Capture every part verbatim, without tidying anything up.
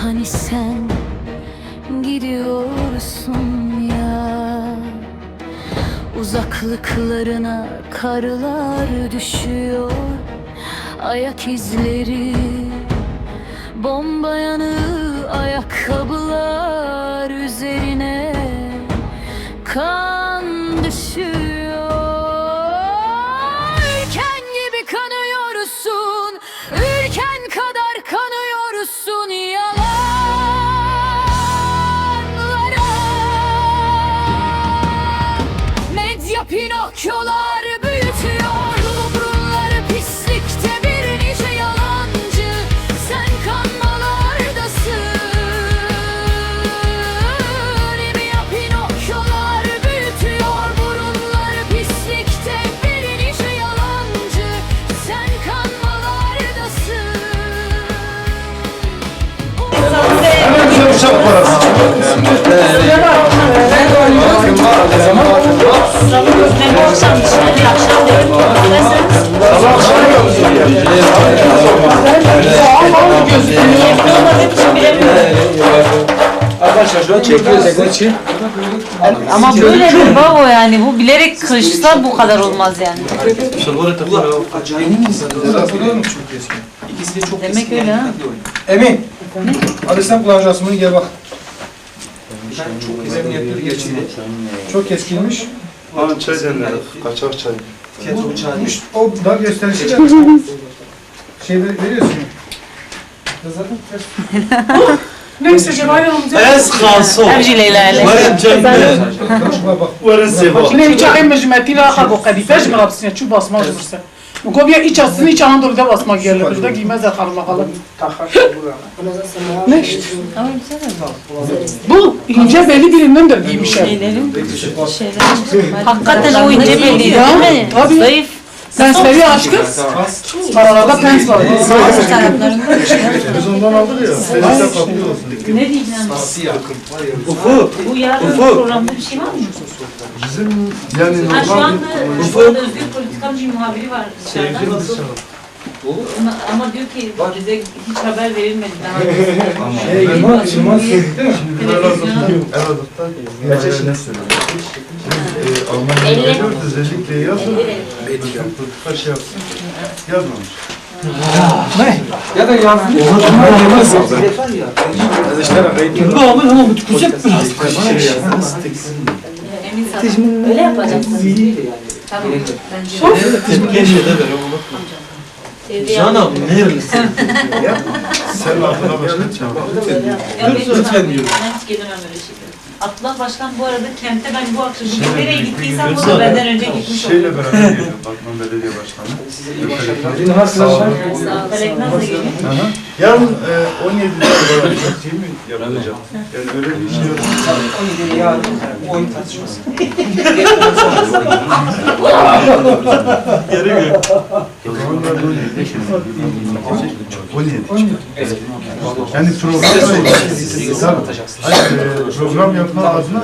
Hani sen gidiyorsun ya, uzaklıklarına karlar düşüyor, ayak izleri, bomba yanığı ayakkabılar, üzerine kan düşüyor. Ülken gibi kanıyorsun, ülken kadar kanıyorsun yalanlara. Medya Pinokyolar büyütüyor bu burunları, pislikte bir nice yalancı. Sen kanmalardasın. Medya Pinokyolar büyütüyor burunları, pislikte bir nice yalancı. Sen kanmalardasın. Hemen bize uçak parası. Arkadaşlar, şunu çekiyoruz. Ama böyle bir babo yani, bu bilerek kırışsa bu kadar olmaz yani. Acayip. Çok eski. İkisi de çok Demek eski öyle ha. Emin. Hadi sen kullanıcı asmını gel bak. Ben çok eski niyetli geçeyim. Çok eskiymiş. Lan çay demledik, kaçak çay. Tiyatro çağırmış. O da gösterişi de şeyde veriyorsun. Ya zaten ters. Neyse, Cevahir Hanım, Ez Xanso. Em jî Leyla Elê. Were cem me. Bak, şuna bak. Were zêba. Yine hiç ahim mecmetî la xabo qedîfe ji min re pisine çû basma ji birse. Goviya iç aslında iç ahan dolu da basma geldi. Burada giymez de karma kalır. Bu ince belli birinindir giymiş ev. Hakikaten o ince belli değil mi? Tabii. Zayıf. Sen seviye aşkım. Aralarda pens var. Biz ondan aldık ya. Sen işte patlıyor olsun. Ne diyeceğim? Ufuk. Bu yarın programda bir şey var mı? Bizim yani Ha, şu normal anda, şu anda Özgür Politika'nın bir muhabiri var dışarıda. Ama, ama diyor ki bize hiç haber verilmedi daha. Şey, Elazığ'da, Elazığ'da ne söylüyor? Şimdi, e, Almanya'da özellikle yazın. Özgür Politika şey yapsın. Yazmamış. Ne? Ya da yazmış. Oha, tamam, yemez zaten. Bu ama, ama bu kuzet biraz. Emin sana. Öyle yapacaksın. Tamam. Bence. Tecrübe de ver, unutma. Canım, nerelisin? Sen aklına başka çağır. Lütfen diyorum. Ben hiç gelemem öyle şeylere. Abdullah Başkan bu arada kente ben bu akşam, bugün nereye gittiysem burada benden önce gitmiş oluyor. Şeyle beraber geliyor, Batman Belediye Başkanı. Size iyi başarılar. Sağ olun. Sağ olun. Felek nasıl geliyor? Hı hı. Yarın, e, on yedide var, değil mi? Yapılacak. Yani öyle bir şey yok. on yedi yarın oyun tartışması. Gerek yok. Yani program, tabii. Hayır, e, program yapma adına.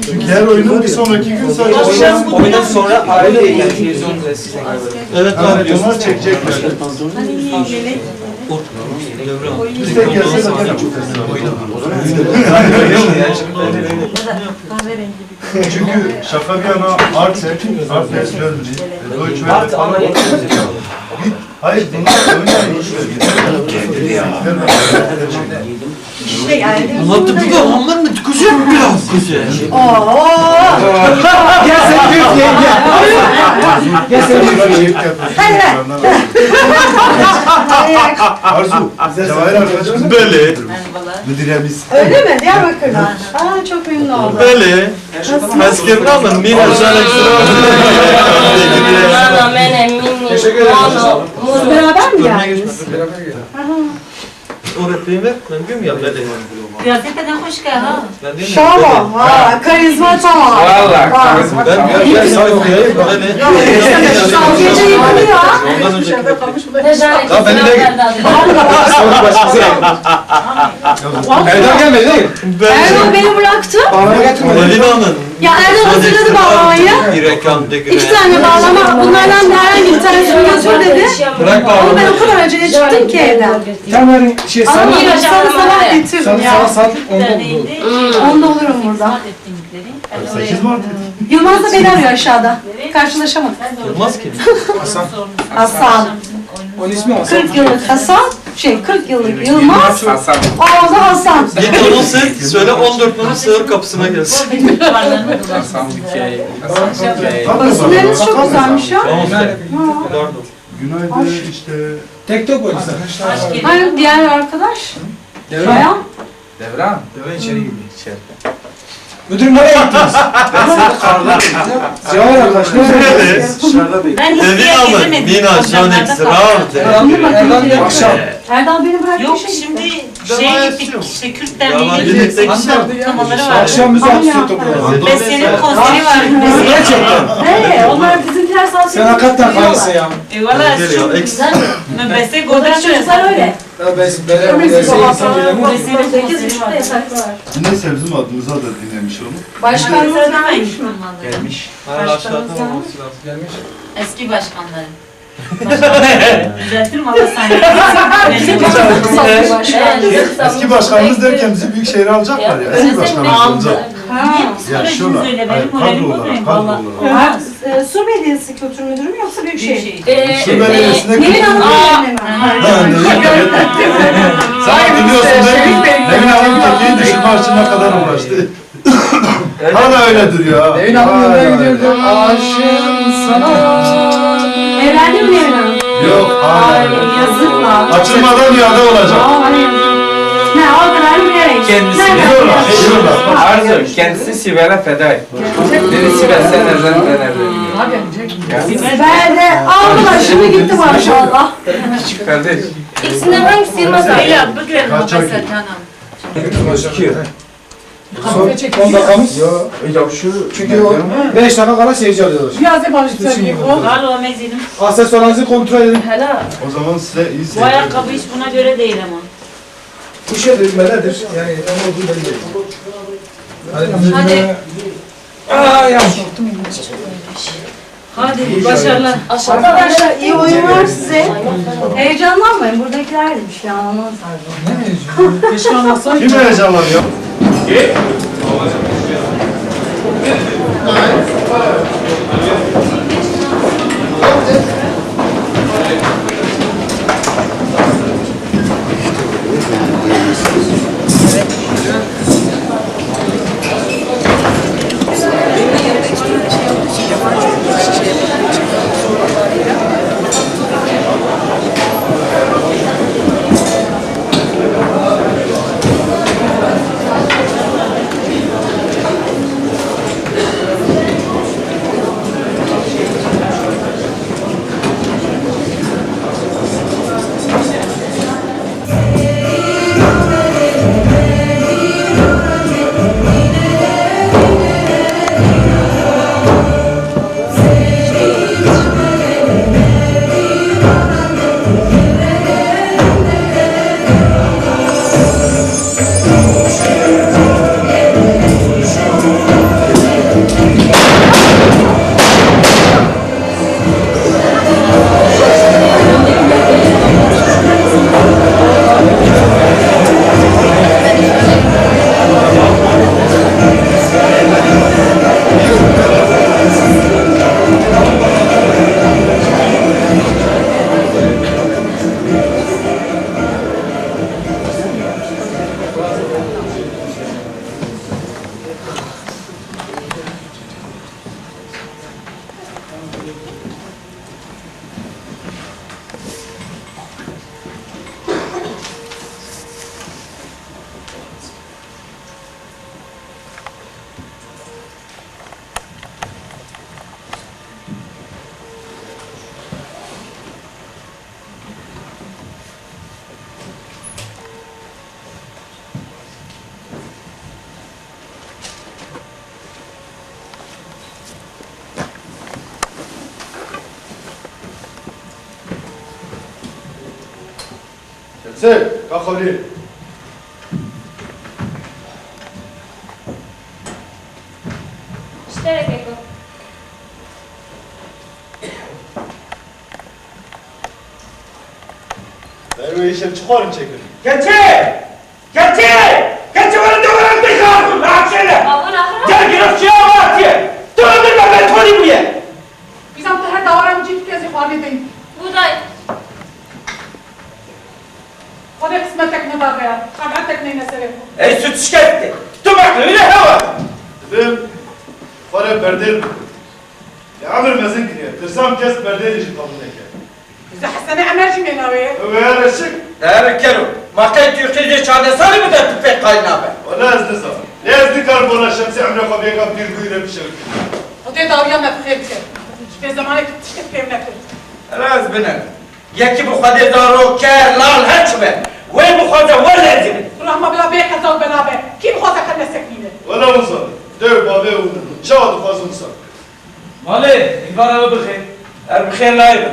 Çünkü her oyunun bir sonraki gün sadece Oyundan, oyundan sonra ayrı yayın televizyonda size. Evet, abi. Onlar çekecekler. Biz de gelse de çok. Çünkü şaka bir yana, Arte, Arte Germany, Deutsche Welle falan. Hayır, bunlar öyle. İşte yani. Ama tıpkı hamur mu? Kuzey mi biraz? Kuzey. Oo. Gel sen bir yenge. Gel sen bir yenge. Arzu, Cevahir arkadaşımız. Böyle. Müdüremiz. Öyle mi? Diyarbakır'dan. Aa, çok memnun oldum. Böyle. Hezkirina min mîna canek sira. Teşekkür ederim. Siz beraber mi geldiniz? Aha. O repeyi ver, ben diyorum ya, böyle. Kıyafet de hoş gel ha. Şaba, ha, karizma tamam. Valla, karizma tamam. Gece yıkılıyor. Ya beni de... Erdal gelmedi değil mi? Erdal beni bıraktı. Bağlama getirmedi. Lina Hanım. Ya Erdal hazırladı bağlamayı. İki tane bağlama. Bunlardan herhangi bir tanesini götür dedi. Bırak bağlamayı. Ama ben o kadar acele çıktım ki evden. Tamer'in şey, sana, sana sabah getirdim sana, ya. Sana saat onda burada olur. Onda olurum burada. Sekiz mi artık? Yılmaz da beni arıyor aşağıda. Karşılaşamadık. Yılmaz kim? Hasan. Hasan. Onun ismi Hasan. Kırk yıllık Hasan, şey, kırk yıllık Yılmaz. Hasan. Oğlu Hasan. Git onu sil, söyle on dört numara sığır kapısına gelsin. Hasan Bükey. Hasan Bükey. Isimleriniz çok güzelmiş ya. Tamam. Pardon. Günaydın işte. Tek tek oynuyorsun. Hayır, diğer arkadaş. Bayan. Devran. Devran içeri girdi. İçeride. Müdürüm, nereye gittiniz? Ben seni karda bekliyorum. Cevher arkadaş, nereye gittiniz? Dışarıda bekliyorum. Ben hiçbir yere gezemedim. Devran mı? Nina, Johnny, Sırav, Devran. Akşam. Erdal beni bıraktı. Yok, şimdi şeye gittik, işte Kürtlerle ilgili kutlamaları var. Akşam bizi hapse topladınız. Bese'nin konseri var. Gerçekten. He, onlar bizimkiler saat sekizde geliyorlar. Sen hakikaten hayırsın ya. E, valla çok güzel. Bese Goda çocuklar öyle. Ya ben, ben, ben, ben, Neyse, bizim adımıza da dinlemiş onu. Başkanımız gelmiş mi? Gelmiş. Ha, aşağıda olması lazım. Gelmiş. Eski başkanları. Düzeltirim ama sen. Eski başkanımız derken bizi büyük şehre alacaklar ya. Eski başkanımız olacak. Ha. Yaşıyorlar. Hayır, kadro olarak, kadro olarak. Ha, e, Su Belediyesi Kültür Müdürü mü yoksa Büyükşehir? Büyükşehir. E, Su Belediyesi'nde Nevin Hanım. Aa. Sen biliyorsun değil mi? Nevin Hanım Türkiye'yi düşünme için ne kadar uğraştı. Hala öyle duruyor ha. Nevin Hanım yolda gidiyordu. Aşığım sana. Evlendi mi Nevin Hanım? Yok, hala öyle. Yazık lan. Açılmadan bir ada olacak. Aa, hayır. Ne, o kadar bilerek. Kendisi. Nereden biliyorsun? Biliyorlar, biliyorlar. Arzu, kendisi Sibel'e feda etti. Dedi, "Sibel, sen evlen, ben evlenmeyeyim." Sibel de aldı başını gitti maşallah. Kardeş. İkisinden hangisi Yılmaz abi? Kaçak. Son, son dakikamız. Ya şu... Çünkü o beş dakika kala seyirci alıyorlar. Biraz da barıştırayım. Var o mezinim. Aksesuarınızı kontrol edin. Helal. O zaman size iyi seyirler. Bu ayakkabı hiç buna göre değil ama. Bu şeydir, meledir. Yani ne olduğu belli değil. Hadi. Aa, ya. Hadi, başarılar. Arkadaşlar, iyi oyunlar size. Heyecanlanmayın, buradakiler de bir şey anlamazlar. Ne heyecanı? Keşke anlasaydın. Kim heyecanlanıyor? Çi? Ka xwelî. Ji te re keko. Dayê, wê îşev çi xwarin çêkirin? Keçê! Keçê! Keçê, were de were de xarim, rahat şeyle! Babo, naxir. Gel, gel, çiya hatiye! Tu ömür me ben tonî bûye! Bizam tu her dawara min cî dike, ez ê xwarinê deyim. Buğday. Xwedê qismetek neda veya, qenatek neyne serê xwe. Ey süt şikeste, tu meqlûle hewa. Dibim, xware berdêl bikim. Li emir mezin kiriye, tirsam kes berdêlê jî qebûl neke. Bize Hesene Emer jî mê navê. Ew ya reşik. Her kero, ma qey tu qîzê çardeh salî bide tu pê qayîl nabe. Wela ez nizanim. Lê ez nikarim bona şemsê emrê xwe bêga pîrgûyî re bişewitînim. Xwedê dawiya me bi xêr bike. Ji vê zemanê tu tiştek fêm nekir. Hela ez binerim. Yekî bi Xwedê zarok, ker, lal, her çi be. Wê bixwaze, wele ez ê bidim. Rehma bila bê qeza û bela be. Kî bixwaze xwe neseknîne? Wela hûn zanin. Dê û bavê hûn in. Çawa dixwazin wisa bikin. Malê, îvara we bixêr. Er bixêr nayê be.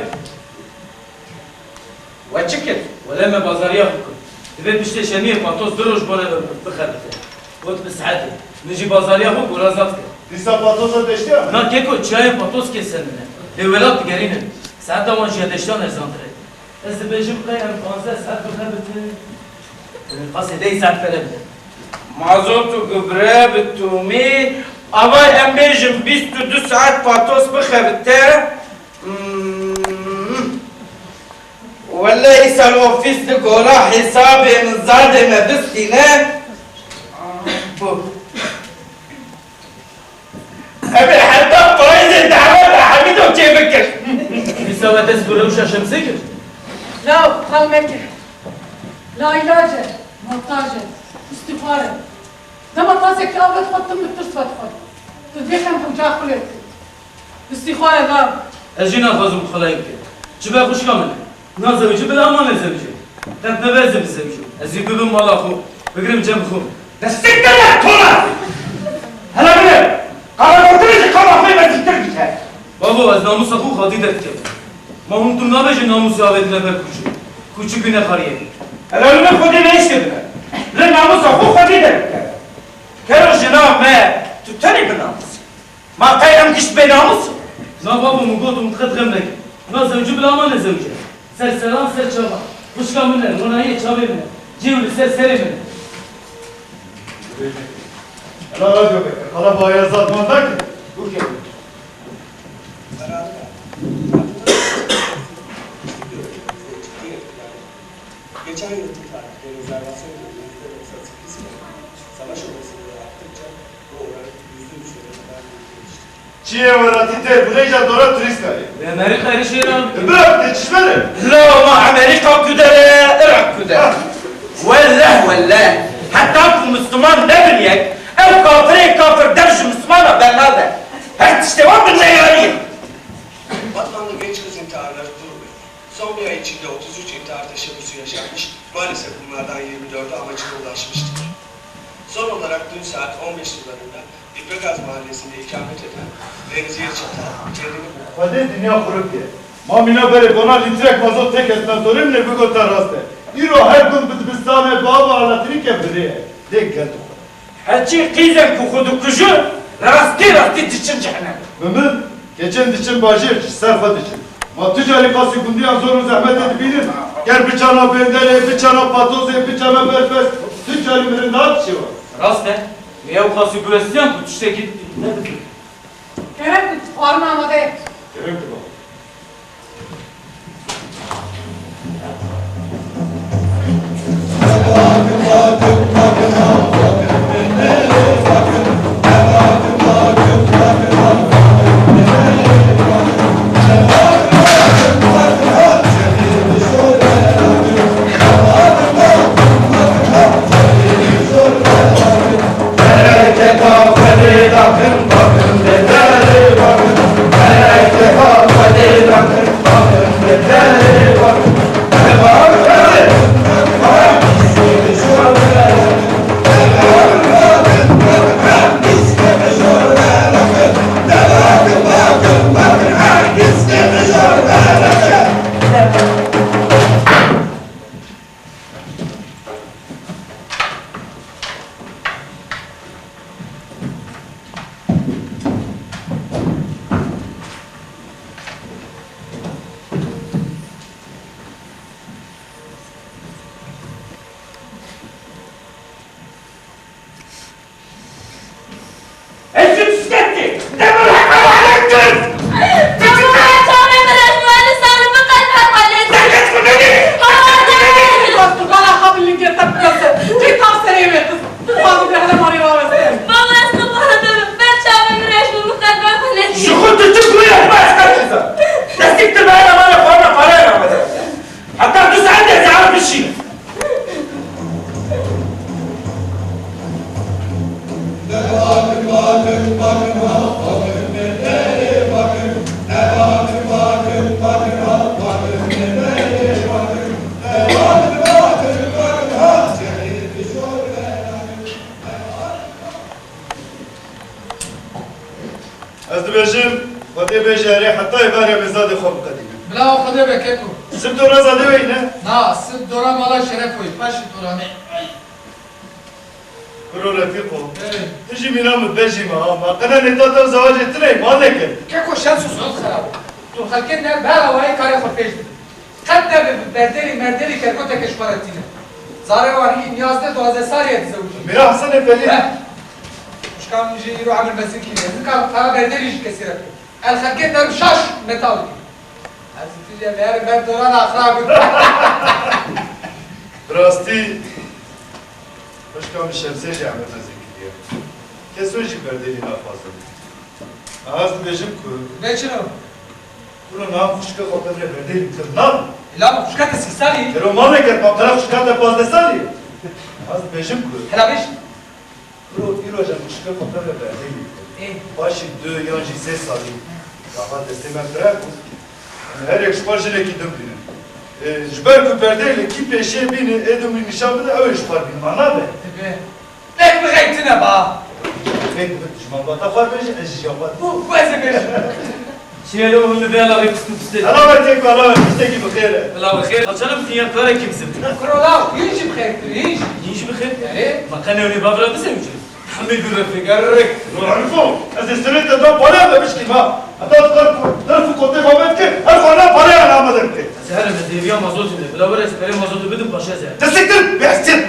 We çi kir? Wele me bazariya xwe kir. Divê piştê şemiyê patos du roj bone bixebite. Got bi saetê. Min jî bazariya xwe gora zaf kir. Dîsa patosa deştiya? Na keko, çiyayên patos kê ser min e. Lê welat digerînin. Saeta wan jî ya deştiyan erzantir e. Ez dibêjim qey em panzdeh saet bixebitin. Qasê dey saet pere bide. Mazot û gubre bi tûmî, avay em bêjin bîst û du saet patos bixebite. Hmm. Wele îsal ofîs digora hesabê min zadê me bistîne. Bu. Em ê heta payîzê daweta Hemîdo çêbikir. Dîsa we dest bi rewşa Şemsê kir? Law, xew neke. Laîlac e, muhtac e, îstîxwar e. Dema tasekî av vedixwe, tim bi tirs vedixwe. Tu dibê xem hewca xwe lê dikî. Îstîxwar e, law. Ez jî naxwazim xwelayî bikim. Çi be xwişka min e? Na zewicî bila ama nezewicî. Qet nebe ez ê bizewicim. Ez ê bibim mala xwe. Bigrim cem xwe. Destê te de tola! Hele bile! Qaragotinê ji qama xwe nêzîktir bike! Bavo, ez namusa xwe xwedî derdikim. Ma hûn tu nabêjin namûsê avêtine ber kûçik. Kûçik wî nexariye. Hele min xwedî nehiştê bine. Lê namusa xwe xwedî derdike. Kero jina me, tu tenê bi namûsî. Ma qey em gişt bê namûs in? Na babo, min got, min diqet xem neke. Na zewcî bila ama nezewcî. Ser seran ser çavan. Xwişka min e, ronahiyê çavê min e. Cêw li ser serê min e. Ela radyo bekle. Kala bu aya zat mandak. Bu kere. Geçen yılki tarihte rezervasyon bölümünde doksan sekiz kere, savaş olasılığı arttıkça bu oran yüzde üçlere kadar yükselmiştir. Çiyê welatî tê, bi rêja dora turîsta ye. Li Amerîka êrîşê re. Bira, tê çi ji me re? La ma Amerîka kudere, Iraq kudere. Ha. Welleh, welleh. Heta ku Müslüman nebin yek, ev kafirê kafir dev ji Müslümana bernade. Her tiştê wan bi neyarî ye. Batmanlı genç kız intiharları durmuyor. Son bir ay içinde otuz üç intihar teşebbüsü yaşanmış, maalesef bunlardan yirmi dördü amacına ulaşmıştır. Son olarak dün saat on beş sularında İpekaz mahallesinde ikamet eden Remziye Çatal kendini bu Xwedê dinya xurip ye. Ma mîna berê bona lîtrek mazot têketine zorê min ê bigote rast e. Îro her gund bi dibistanê bi ava elektrîkê birê ye. Lê gel dixwere. Heçî qîzên ku xwe dikujin, rastî rastî diçin cehennemê. Bi min, keçên diçin bajêr, ji ser xwe diçin. Ma tu carî qasî gundiyan zor û zehmetê dibînin? Ger biçana benderê, biçana patozê, biçana berfes, tu carî mirinda dişêwa. Rast e. Lê ew qasî biwestiyan ku tiştekî nebibînin. Kerem ku xwarin amade ye. Kerem ku baba. Bêjim, Xwedê bêje erê heta êvarê em ê zadê xwe biqedînin. Bila Xwedê be keko. Sib dora zadê weyî ne? Na, sib dora mala Şerefoyî, paşê dora me. Kuro Refîqo, Ê. Tu jî mîna min bejî me ha. Ma qene nêta te û zewacê tune ye, ma neke. Keko şens û zot xerab o. Tu xelkê ne ber awayî karê xwe pêş dibin. Qet nebe bi berderî merderî kerkoteke ji xwe re tîne. Zarê wan hî niyaz de duwazdeh salî ye dizewicî. Mîra Hesenê Felî. He. Xwişka min jî îro emir mezin kiriye. Nika para berderî ji kesî re bike. El xelkê derim şaş meta bike. Ez ê tu jê veyerim ber doran axira gund. Bi rastî, xwişka min Şemsê jî emir mezin kiriye. Kes wê jî berderî naxwazin. Ez dibêjim ku Bê çi ne? Kuro niha xwişka xwe pevre berderî kir. Na! Ela xwişka te sî salî? Kero ma vekir, ma qere xwişka te pazdeh salî. Ez dibêjim ku Hela bêj. Kuro îro jî xwişka xwe pevre berderî kir. Ê. Paşî du yan jî sê salî. Gafa destê me fireh bû. Her yek ji xwe jinekî din bînin. Ê, ji ber ku berderî li kî pêşiyê bîne, ê din wî nîşan bide, ew ê ji xwe bîne. Ma nabe? Dibe. Lek bixeytine ba. Pêk bi ji malbata xwe bêje, ez ji ya xwe. Bû, bû ez ê bêjim. Çiyê lo hûn li vê ala rê kist û pistê. Ala ver têk, ala ver, tiştekî bi xêr e. Bila bi xêr. Haçan em dinya karekî bizin. Kuro law, hîn jî bi xêr kir, hîn jî. Hîn jî bi xêr kir? Erê. Ma qene ew ê bavra bizewicin? Hemî dû re figerrik. Lo Arifo, ez ê serê te da pare me bişkî ma. Heta tu derf, derf û kotê xwe vedike, her xwe na pareya amade bike. Ez herim, ez hêviya mazotê me. Bila were ez perê mazotê bidim, paşê ez herim. Te siktir, bêhtir.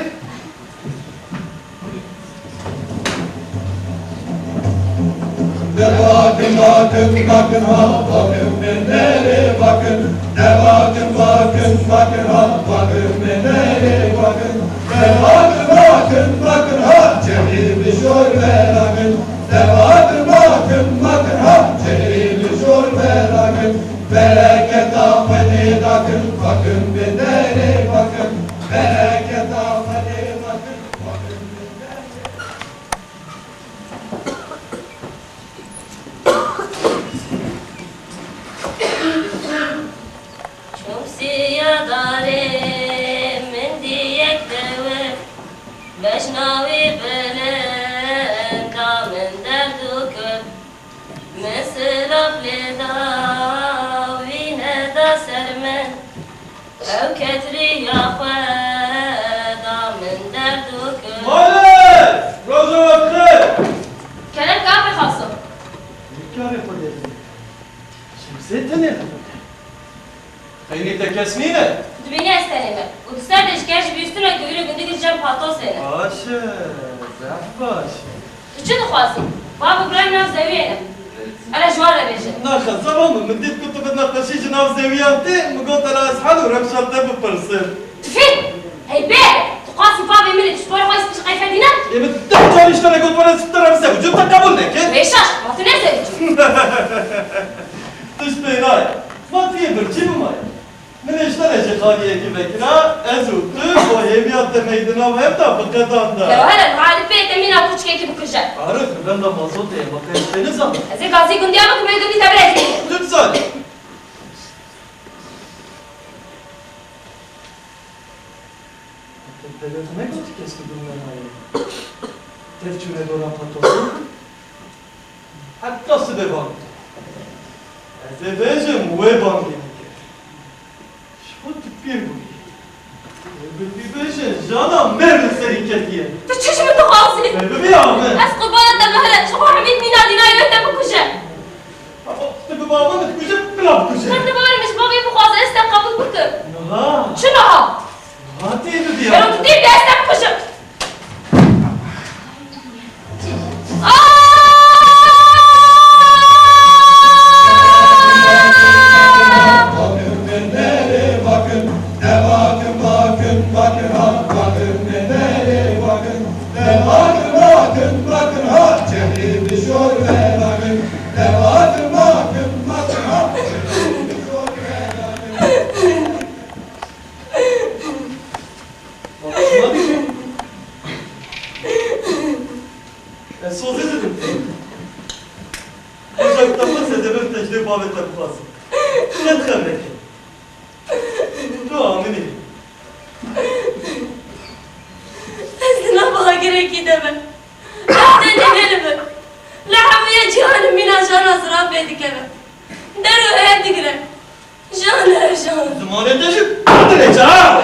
De bakin, bakin, bakin, ha, bakin, binderê bakin. De bakin, bakin, bakin, ha, bakin, binderê bakin. De bakin, bakin, bakin, ha, çemî bi şor verakin. De bakin, bakin, bakin, ha, çemî bi şor verakin. Bereketa Xwedê dakin, bakin, binderê bakin. Bereketa Xwedê dakin, bakin, binderê. Şemsiya darê min diyek dewir, bejna wî bilind a min derd û kul. Min silav lê da, wî neda ser min, ew ketriya xwe da min derd û kul. Malik! Roja we bi xêr! Kerem, ka pê xaso. Karê xwe dê. Şemsê tenê xebite. Xeynî te kes nîne? Dibînî ez tenê me. Û di ser de ji ker ji bîstin e ku îro gundik ji cem patos lêne. Baş e, zehf baş. Tu çi dixwazî? Bav û birayê nav zewiyê ne. Hele ji wan re bêje. Naxe, zava min, min dît ku tu bi nexweşî ji nav zewiyan tê, min got, ela ez hal û rewşa te bipirsim. Tifî! Hey bê! Tu qasî bavê min î, tu ji porê xwe spî qeyfetî ne? Ê min deh carî ji te re got, were ez bi te re bizewicim, te qebûl nekir. Bêşaş, ma tu nezewicî. Tişt pê nayê. Ma tu yê birçî bimayî. Min ê ji te re jî xaliyekî vekira, ez û tu bo hêviya te meydina hev da biqedanda. Kero hele, niha Elîf Bey te mîna kûçkekî bikuje. Arif, li benda mazotê ye, ma te ez pê nizanim. Ez ê gazî gundiya bikim, ê dibî te bilezî. Tu dizanî. Te pere xwe negotî kes ku dûr me nayê. Tev çûne dora patosê. Heta sibê bang. Ez ê bêjim wê bangê nekir. Ji xwe tu pîr bûyî. Wê bibî bêje, jana mêr li serî ketiye. Tu çi ji min dixwazî? Wê bibî axir. Ez qurbana te bihile, ji xwe Hemîd mîna dînayê wê te bikuje. Ama tu bi bava min dikuje, bila bikuje. Xêr, tu bawer min ji bavê bixwaze, ez te qebûl bikim. Niha. Çi niha? Niha tê bibî. Gelo tu tê bibî, ez te bikujim. Bakışma dikî. Ez sozê didim tê. Roja ku te xwest ez ê birim te ji dê bavê te bixwazim. Çend xebrek e? Tu aminî. Ez di nav agirekî de me. Derdê nêvê li min. Li hemûya cîhanê mîna jana ziram. dikeve. Der û heye digire. Jane, Jan. Zimanê te jî pir dilêç e ha!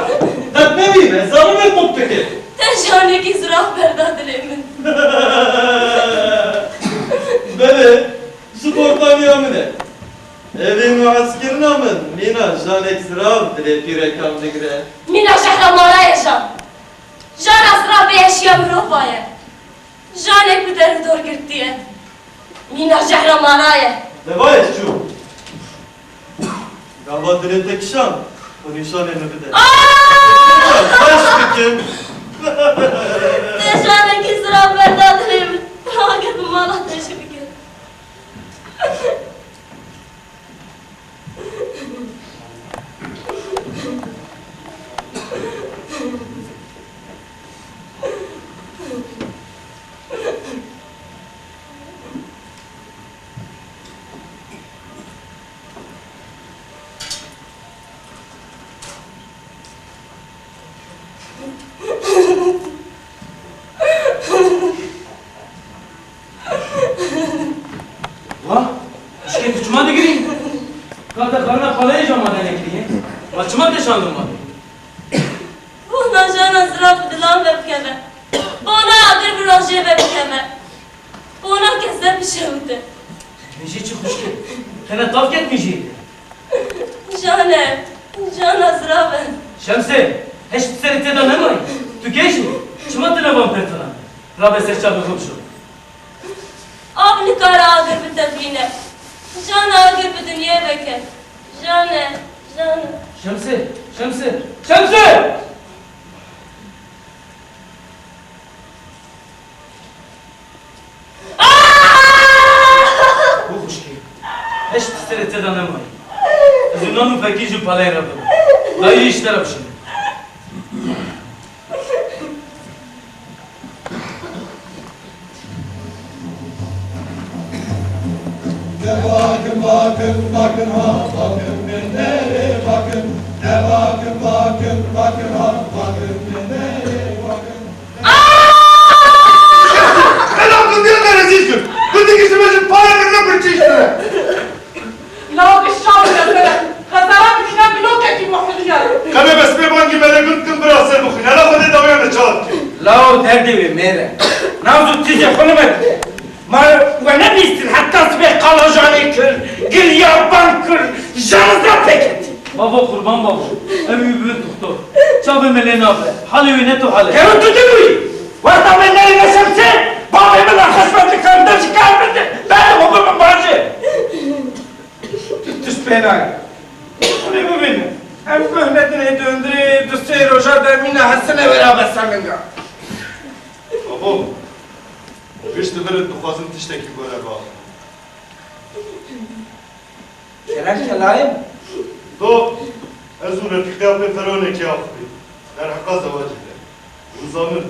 Qet nebî, ez zanim wê qut dike. Te Janekî zirav berda dilê min. Belê, ji bortaniya min e. Evê muezkirina min, mîna Janek zirav dilê pîrekan digire. Mîna jehra mara ye Jan. Jana zirav bêeşiya mirova ye. Janek bi der û dor girtiye. Mîna jehra mara ye. Lê va ez çûm. Gava dilê te kişand, xwe nîşanê min bide. Ah! Xweş dikim. Te Janekî zirav berda dilê min. Agir bi mala te jî bike. Wah, xwişkê tu çima digirî? Ka te xarina xaleyê ji ma denekiriye? Ma çima te şandin ma? Bona jana zirav bi dilan ve bikeve. Bona agir bi rojê ve bikeve. Bona kese bişewite. Mîjê çi xwişkê? Xene tav ket mîjê. Jane, jana zirav e. Şemsê, heşt serê te de nemayî. Tu kêş î? Çima tu nevan pertilan? Rabe ser çavê xwe bişo. Av nikare agir bi te bîne. Jane agir bi dinyê veke. Jane, Jane. Şemsê, Şemsê, Şemsê! Aa! Bo xwişkê, heşt serê te de nemayî. Ez û nan û fekî ji paleyê re bibim. Dayî ji te re bişîne. De bakin, bakin, bakin ha, bakin, binderê bakin. De bakin, bakin, bakin ha, bakin, binderê bakin. Ela gundiyê me rezîl kir. Gundî kişî me ji parê min ne birçî işte. Law kişa bile bile. Xezara bikine blokekî muhliye. Qebe bes pê bangî me de gund kin bira ser bixwîne. Ela Xwedê dawiya me çawa dike. Law derdê wê mêre. Naz û tîzê xwe li me dike. Ma we nebîstin heta sibê qala Janê kir, giriya bang kir, jan zira pêketî. Bavo qurban bavo. Ew ê bibin doktor. Çavê me lê nabe. Halê wê ne tu hal e. Kero tu dibûyî. Wexta me nerîne Şemsê, bavê min a xeşmet li kar de ji kar bide. Berdê xwe bibin bajêr. Tu tişt pê nayê. Hûn ê bibînin. Em guh nedinê di hundirê du sê roja de mîna hesine wera besa min de. Bavo. Pişt vir dixwazim tiştekî gora biaxivim. Kerem kelayê min. Do, ez û refîqê pê Feronekê axivî. Derheqa zewacê de. Hûn zanin,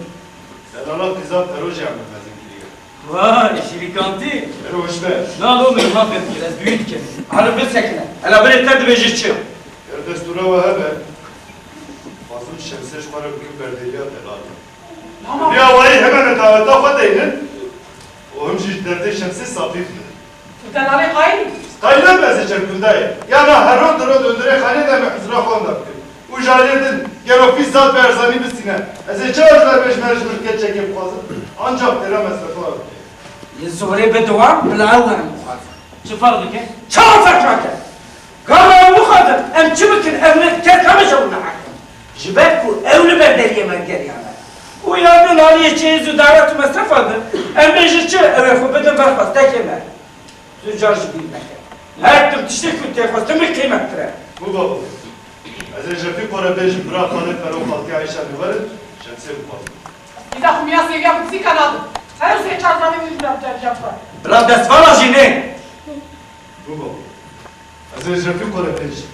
delala qîza Fero jî em bi mezin kiriye. Vay, şîrîkantî. Ero hişme. Na lo min ma fêm kir, ez duyî dikim. Arif bisekine. Ela birê te dibêje çi? Ger destûra we hebe, dixwazim Şemsê ji xwe re bikim berdêriya delal. Tamam. Bi awayî heme netaweta xwe deynin û him jî ji derdê Şemsê safî bibin. Tu delalê qayîl î? Qayîl em ez ê çerkundayê. Ya na her roj di roj di hundirê xanê de em ê hizira xwe wenda bikin. Û ji aliyê din gelo fî zat bi erzanî bistîne. Ez ê çawa ji ber bêjim her ji min keçekê bixwazim? Ancax têra mesrefa bike. Yê zorê bide wan bila ew werin bixwazin. Çi ferq dike? Çawa ferq nake? Gava ew bixwazin, em çi bikin, ev ne kes nameşe û nehekim. Ji ber ku ew li ber deriyê me geriyane. Û ya din aliyê çêz û dawet û mesrefa din, em bêjin çi, ew ê xwe bidin ber xwestekê me. Tu car ji bîr meke. Her tim tiştê ku tê xwestin min qîmettir e. Bû babo. Ez ê ji Refîqo re bêjim, bira xalê Fero xaltî Eyşanê werin, Şemsê bixwazin. Îda xwe miya sêviya bi dizîka nadim. Her sê çar zanê min ji min re bi cariya bixwe. Bila destvala jî nê. Bû babo. Ez ê ji Refîqo re bêjim.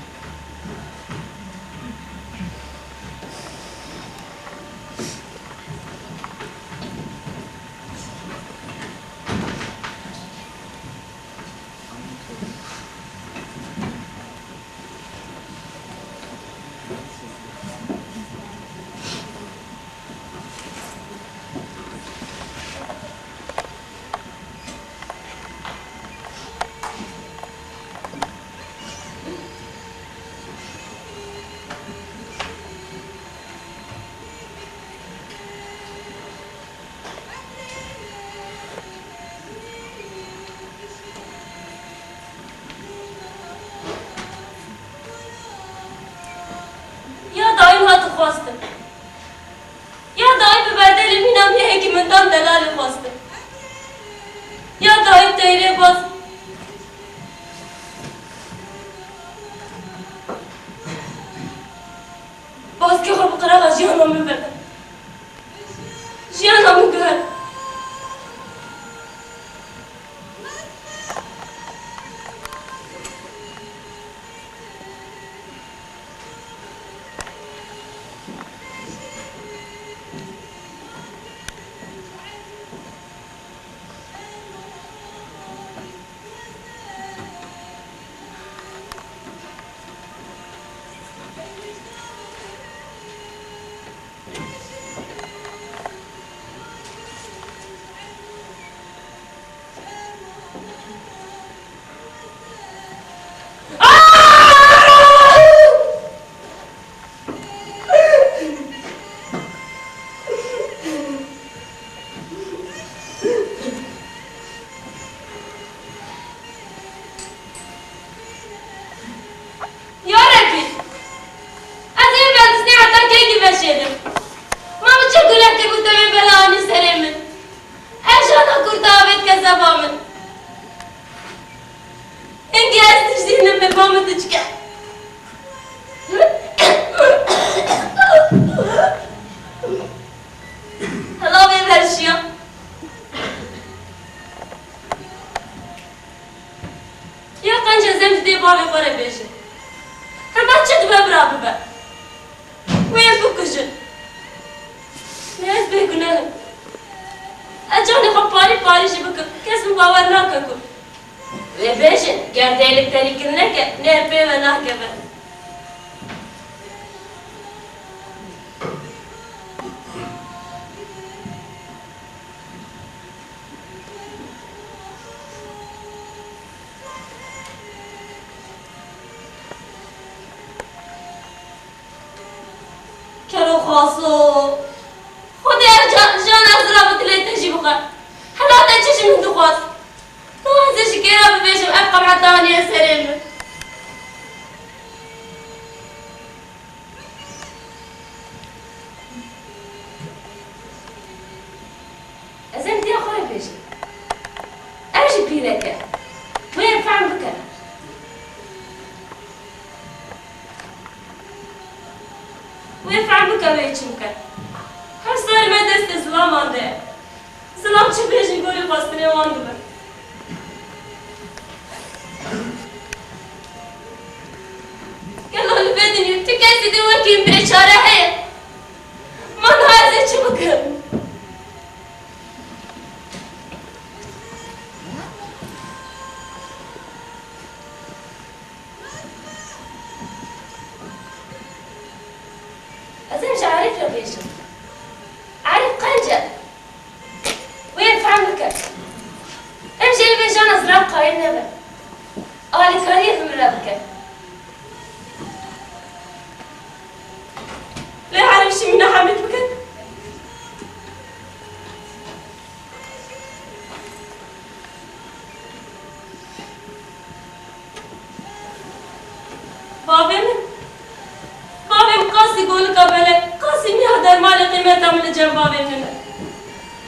min veke. Jiyana min guher. Ya Rebî, ez ê vendiznê heta kengî veşêrim? Ma min çi guneh kiribû te wê bela anî serê min? Ev jana kurta avêt kezeba min. Hingî ez tijînim, min ba min diçike. Hela vê verşiya. Ya qenc ez em ji dê bavê xwe re bêjin. Hema çi dibe bira bibe. Wê bikujin. Lê ez bêguneh im. Ez canê xwe parî parî jî bikim, kes min bawer nake ku. Wê bêjin, ger dê li terî kirineke, nêr pê ve nakeve. Kero Xaso. Xwedê ev ca-, jana ez ra bi dilê te jî bixwe. Hela te çi ji min dixwast? Tu ez ê ji kê re bibêjim, ev qebeheta haniye serê min. Ez ê diya xwe re bêjim. Ev jî pîrek e. Wê fehm bike. Wê fehm bike wê çi bike. Her sarê me destê zilaman de ye. Zilam çi bêjin gorî xwestinê wan dibe. Gelo li vê dinyê tu kesî din wekî min bêçare heye? Ma niha ez ê çi bikim? Ez ê ji Arîf re bêjim. Arîf qenc e. Wê fehm bike. Em jê li vê jana zilam qayîl nebin. Alîkariyê bi min re bike. Lê Arîf jî mîna Hemîd bike. Bavê min, bavê min qasî golika belek, qasî mîha dermalê qîmeta min li cem bavê min e.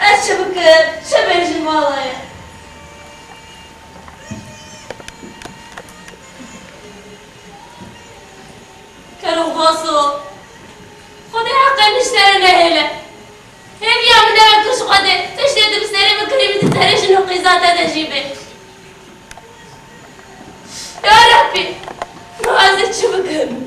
Ez çi bikim, çi bêjim mala ye? Kero Xaso, Xwedê heqê min ji te re nehêle. Hêviya min ew e ku ji Xwedê tiştê tu bi serê min kirî, min di serê jin û qîza te de jî bê. Ya Rebbî, ma ez ê çi bikim?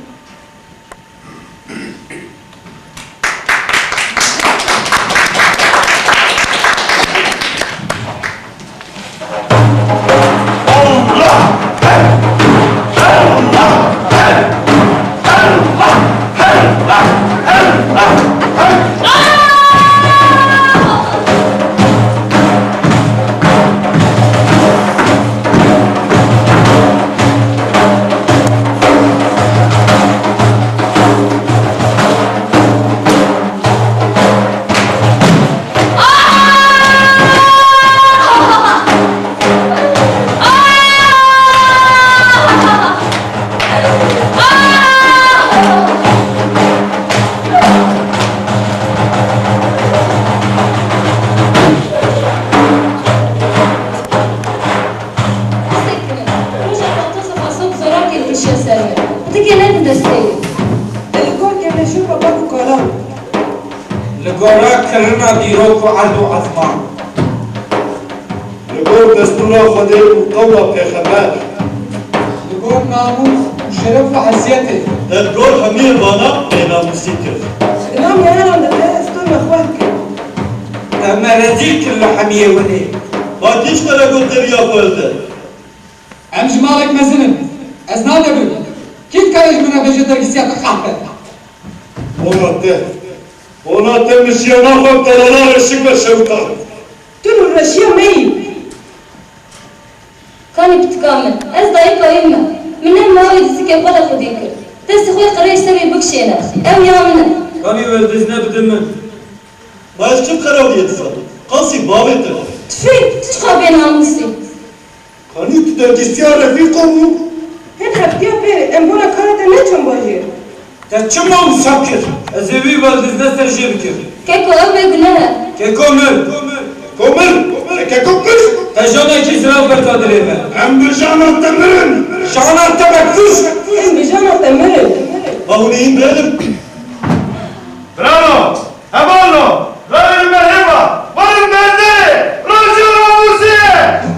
Li gora kirina dîrok û erd û ezman. Li gor destûra Xwedê û qewla Pêxember. Li gor namûs û şeref û hesiyetê. Te li gor hemiyê vana bênamûsî kir. Bi namê heran de te ez to nexweş kir. Te me rezîl kir li hemiyê winê. Ma kî ji te re got te riya xwe hilde? Em ji malek mezin in. Ez nadebim. Kî dikare ji min re bêje dergîsiya te qehpe? Ona te. Ona te min jiyana xwe bi delala reşik ve şewitand. Tu nûreşiya me yî. Kanî pitika min, ez dayika wî me. Min ne mawê dizikê xwe de xwedî kir. Destê xwe qirêj ser wî bikişêne. Ew ya min e. Kanî we diz ne bidin min. Ma ez çi qerawiyê dizanim? Qasî bavê te. Tifê, tu çiqa bênamûs î. Kanî tu dergîstiya refîqa bû? Hin heftiya pê em bona kara te neçûn bajêr. Te çima wisa kir? Ez ê wî baldizne ser jê bikim. Keko, ew bêguneh e. Keko mir. Ko mir. Te keko kir. Te janekî zirav berda dilê me. Em bi jana te mirin. Jana te me kuşt. Em bi jana te mirin. Ma hûn ê hîn biherin? Bravo! Hevalno, rayî me hêva, werin berdê, roja namûsê,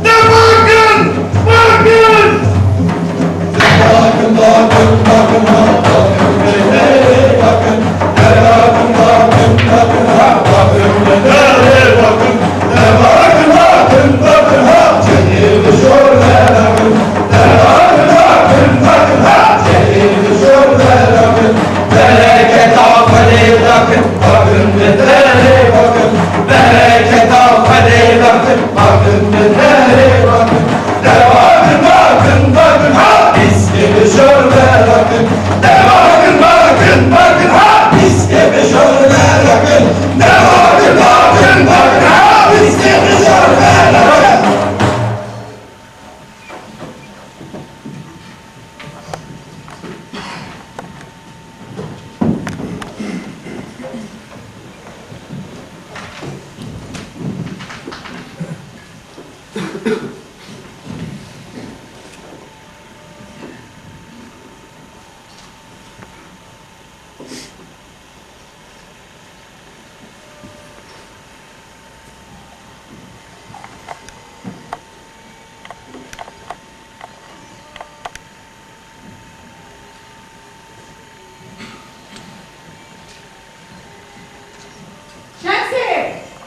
dema kin, bakin! Bereketa Xwedê dakin, bakin bi derê bakin. Bereketa Xwedê dakin, bakin bi derê bakin. Devakin, bakin, bakin, ha, pîskê bijor me dakin. Devakin, bakin, bakin, ha, pîskê bijor me dakin. Devakin, bakin, bakin, ha, pîskê bijor me dakin. Şemsê!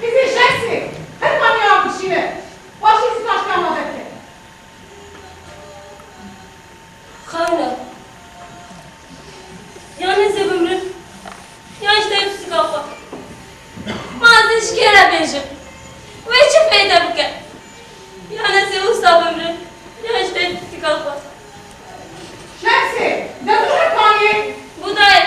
Qîzê Şemsê! Her kanî av bişîne! Başî zî taşka ma derke! Xewna. Yan ez ê bimrim, yan ji te pisika xwe. Ma ez ê ji kê re bêjim? Wê çi fêde bike? Yan ez ê wisa bimrim, yan ji te pisika xwe. Şemsê, dest bi hetanê. Budayê.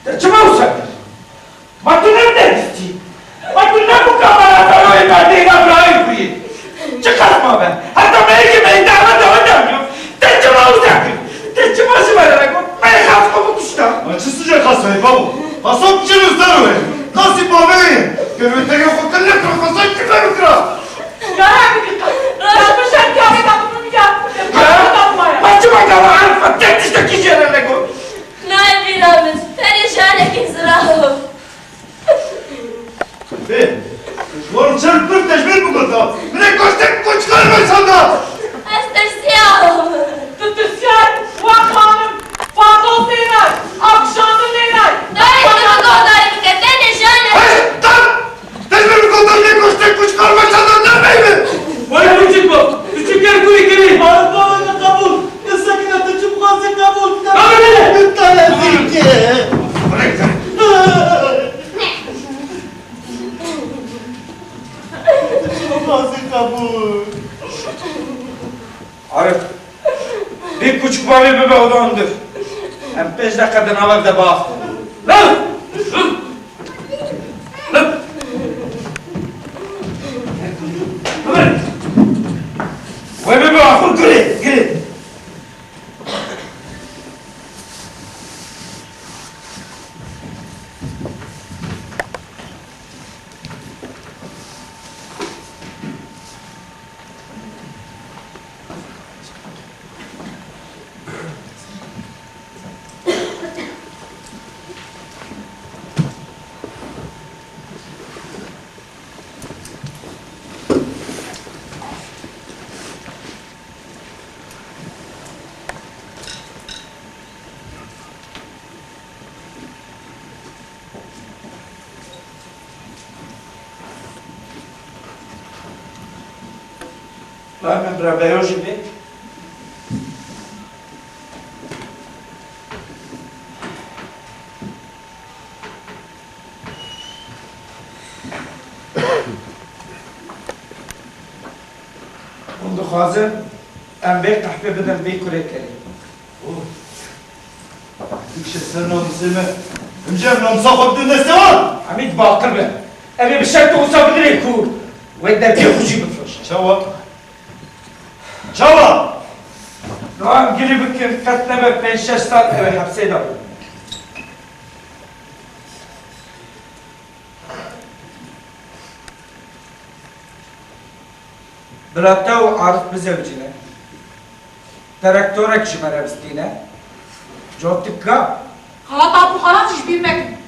Te çima wisa kir? Ma tu ne dergîstî? Ma tu ne mukamela feroyê berdeyna birayê xwe yê? Çiqas mabe? Heta me yekê me yê daweta we damiyo. Te çima wisa kir? Te çima ji me re negot? Me yê xas xwe bikuşta. Ma çi sucê xas wê babo? Xaso biçin û ser wê. Qasî bavê ye. Ger wê tege xwe kir nekira, xasay çi fer bikira? Yara bikir. Raşt bi şer kârê da bunu bir yar. Ha? Ma çima gava Arifa te tiştekî jê re negot? Nayê bîra min, perîşanekî zirav. Bê, ji wan çend pir tecmîr bigota. Min ê goştek koçkar veşanda. Ez tirsiyam. Tu tirsiyay? Wa xanim, Fatos nêray, Akşanlı nêray. Dayê, tu bi godarî bike, te nêşane. Hey, tam! Tecmîr bigota, min ê goştek koçkar veşanda, derveyve. Vay küçük bak, küçük yer kuru kiri. Bana, bana kabul. Sakine, tu çi bixwazî qebûl bike. Nabêje! Te lezî bike. Bixwazî qebûl. Arif, vî kûçik bavê bibe oda hundir. Em pênc deqe di nava de biaxivin. Lan! Lan! Lan! Ba min bira beyo jî bê. Hûn dixwazin em vê qehpê bidin vî kurê kerê. Dikişe ser namusê me. Em jî em namusa xwe bidin destê wan. Emîd baqil be. Em ê bi şert wisa bidirê ku wê dergê xwe jî bifroşe. Çawa? Çawa? Niha em girî bikin, qet nebe pênc şeş sal ew ê hepsê de bimîne. Bila te û Arif bizewicîne. Direktorek ji me re bistîne. Cotik ka? Xelat Abû Xelat jî ji bîr mekin.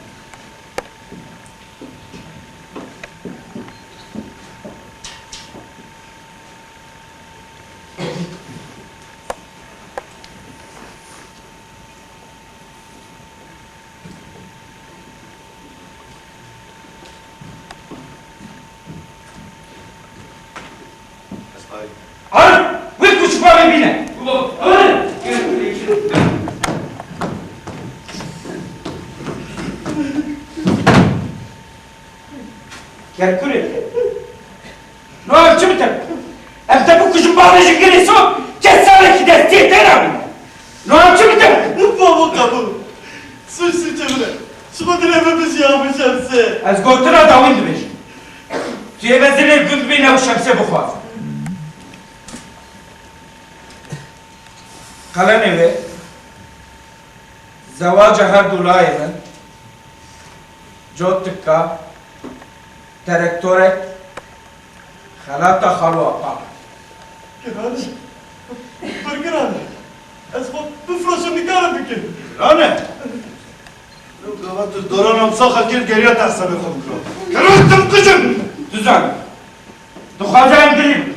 Arif, wê kûçikvanê bîne. Kerkurê. No em çi bikin? Em te bikujin bavê ji girê so, kes salekî destiyê te nabîne. No em çi bikin? Babo qebûl. Suç suçê min e. Ji xwe dilê min bijî Abu Şemsê. Ez gotina dawîn dibêjim. Tu yê me dilê gund bîne û Şemsê bixwazin. Qelemê wê. Zewaca her du layê min, cotika, terektorek, xelata xalo apa. Giran e. Pir giran e. Ez xwe bifroşim, nikarim bikim. Giran e. Ew gava tu dora namusa xwe kir, geriya te hesabê xwe bikiro. Giran, tu bikujin. Tu zanî. Dixwaze em girî bikin.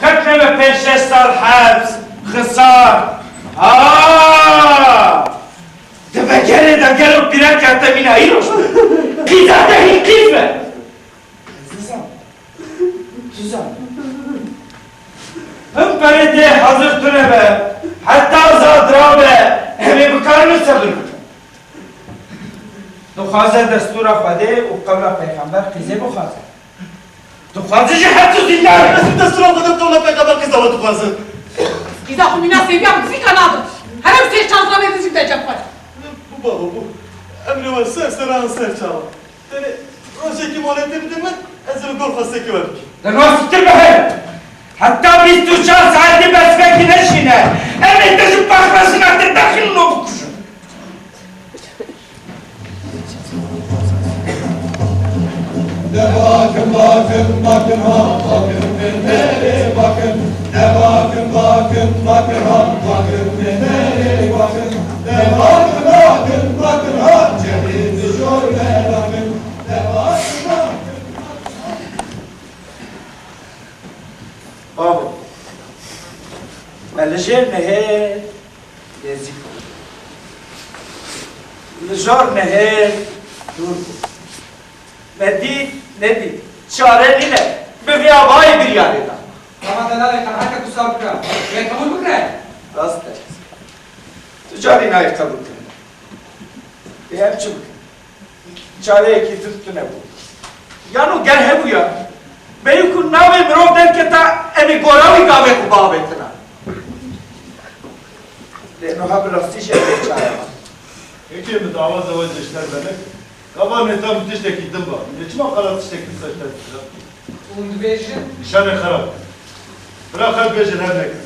Qet nebe pênc şeş sal heps, xisar. Ha! Di vegerê de gelo pîrek kete mîna îro. Qîza te hîn qîz be. Ez nizam. Tu zan. Him perê dê hazir tune be. Heta zadra be. Em ê bikarin sebir bikin. Dixwaze destûra Xwedê û qewla Pêxember qîzê bixwaze. Dixwaze jî her tu zîndar be. Ez destûra Xwedê û qewla Pêxember qîza we dixwazim. Qîza xwe mîna sêviya bi dizîka nadim. Here bi sêr çandira vê dizî de cem xwe. Bû babo bû. Emrê we ser seran ser çavan. Tenê rojekî moletê bidin min, ez ê li gor xwestekê we bikim. Li nas bitir be here. Heta bîst û çar saetî berfekî neşîne. Em ê te ji paqrejina te derxînin û bikujin. De bakin, bakin, bakin ha, bakin, bê nerê bakin. De bakin, bakin, bakin ha, bakin, bê nerê bakin. De bakin, bakin, bakin ha, çemî dijor me bakin. De bakin, bakin, bakin ha. Babo, me li jêr nehêr nêzîk bû. Li jor nehêr dûr bû. Me dît, nedît. Çare nîne. Bi vî avayî biryarê da. Baba, te navê qenaetek wisa bikira. Wê qebûl bikire? Rast e. Tu carî nayê qebûl kirin. Ê em çi bikin? Çareyekî din tune bû. Yano ger hebûya, bêyî ku navê mirov derketa, em ê gora wî gavê xwe biavêtina. Lê niha bi rastî jî ev ê çare ba. Yekê min dawa zewecê ji te re nekin. Gava nêta min tiştekî din ba. Lê çima qala tiştekî wisa ji te re dikira? Hûn dibêjin? Nîşanê xera bikin. Bira xelk bêjin hev nekin.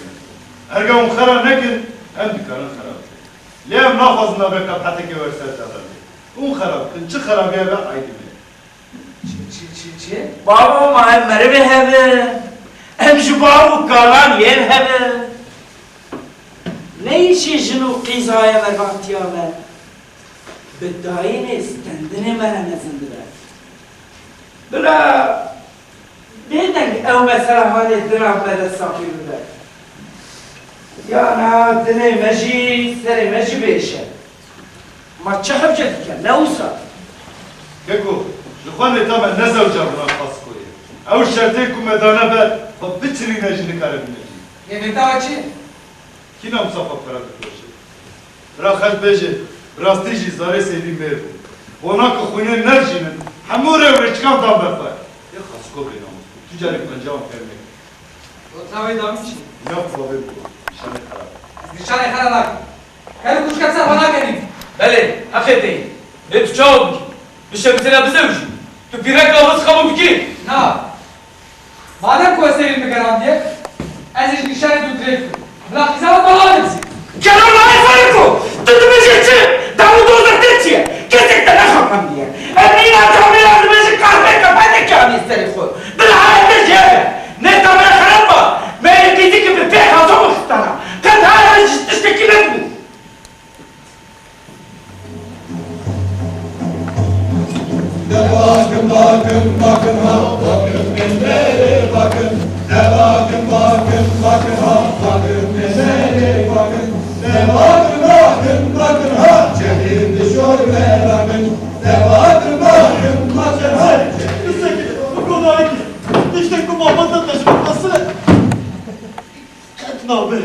Erga hûn xera nekin, em dikarin xera bikin. Lê em naxwazin navê qebhetekê we ser te re bê. Hûn xera bikin, çi xerabî hebe aydî me. Çi, çi, çi, çi? Babo, ma em merivê hev in. Em ji bav û kalan yên hev in. Ne îşê jin û qîza ye mervantiya me. Bi dayînê stendinê me re mezin dibe. Bila bêdeng ew mesela halê dina me de safî bibe. Ya na dilê me jî, serê me jî bêşe. Ma çi hewce dike, ne wisa? Keko, ji xwe nêta me ne zewca Miran Xaskoyê. Ew şertê ku me dane ber, xwe biçe Sirî ne jî nikare bîne jî. Yê vê tawa çi? Kî namusa xwe bi xwe re difroşe? Bira xelk bêje, bi rastî jî zarê sêvî mêr bû. Bona ku xwînên nerjînin, hemû rê û rêçikan dan ber xwe. Yê xasko bênamus bû. Tu carê penceyan kevnek. Otra wê da min çi? Nav bavê bû. Nîşanê xera. Ez nîşanê xera nakim. Kel û kûçke ser xwe nakenî. Belê, heqê te ye. Lê tu çawa bikî? Bişevitîne bizewjî. Tu pîrek la biz qebûl bikî? Na. Madem ku ez serî min gerandiye, ez ê ji nîşanê tu dirêj bim. Bila qîza min bala nebizî. Kero nayê Feriko! Tu dibêjî çi? Daw û doza te çi ye? Kesek te nexapaniye. Em nîna camêra dibêjin kahve kepeteke anî serê xwe. Bila haya te jê be. Ne camêra xerab ba. Me yê qîzî ki bi pê xazo bixistana. Qet haya ji tiştekî nedibû. De bakim, bakim, bakim, ha, bakim, min berê bakim. De bakim, bakim, bakim, ha, bakim, min berê bakim. De bakim, bakim, bakim, ha, çekîm dişor me bakim. De bakim, bakim, bakim, ha. Bisekine, bi kodarî kî. Tiştek ku mafata te ji min xwestine. Qet nabe.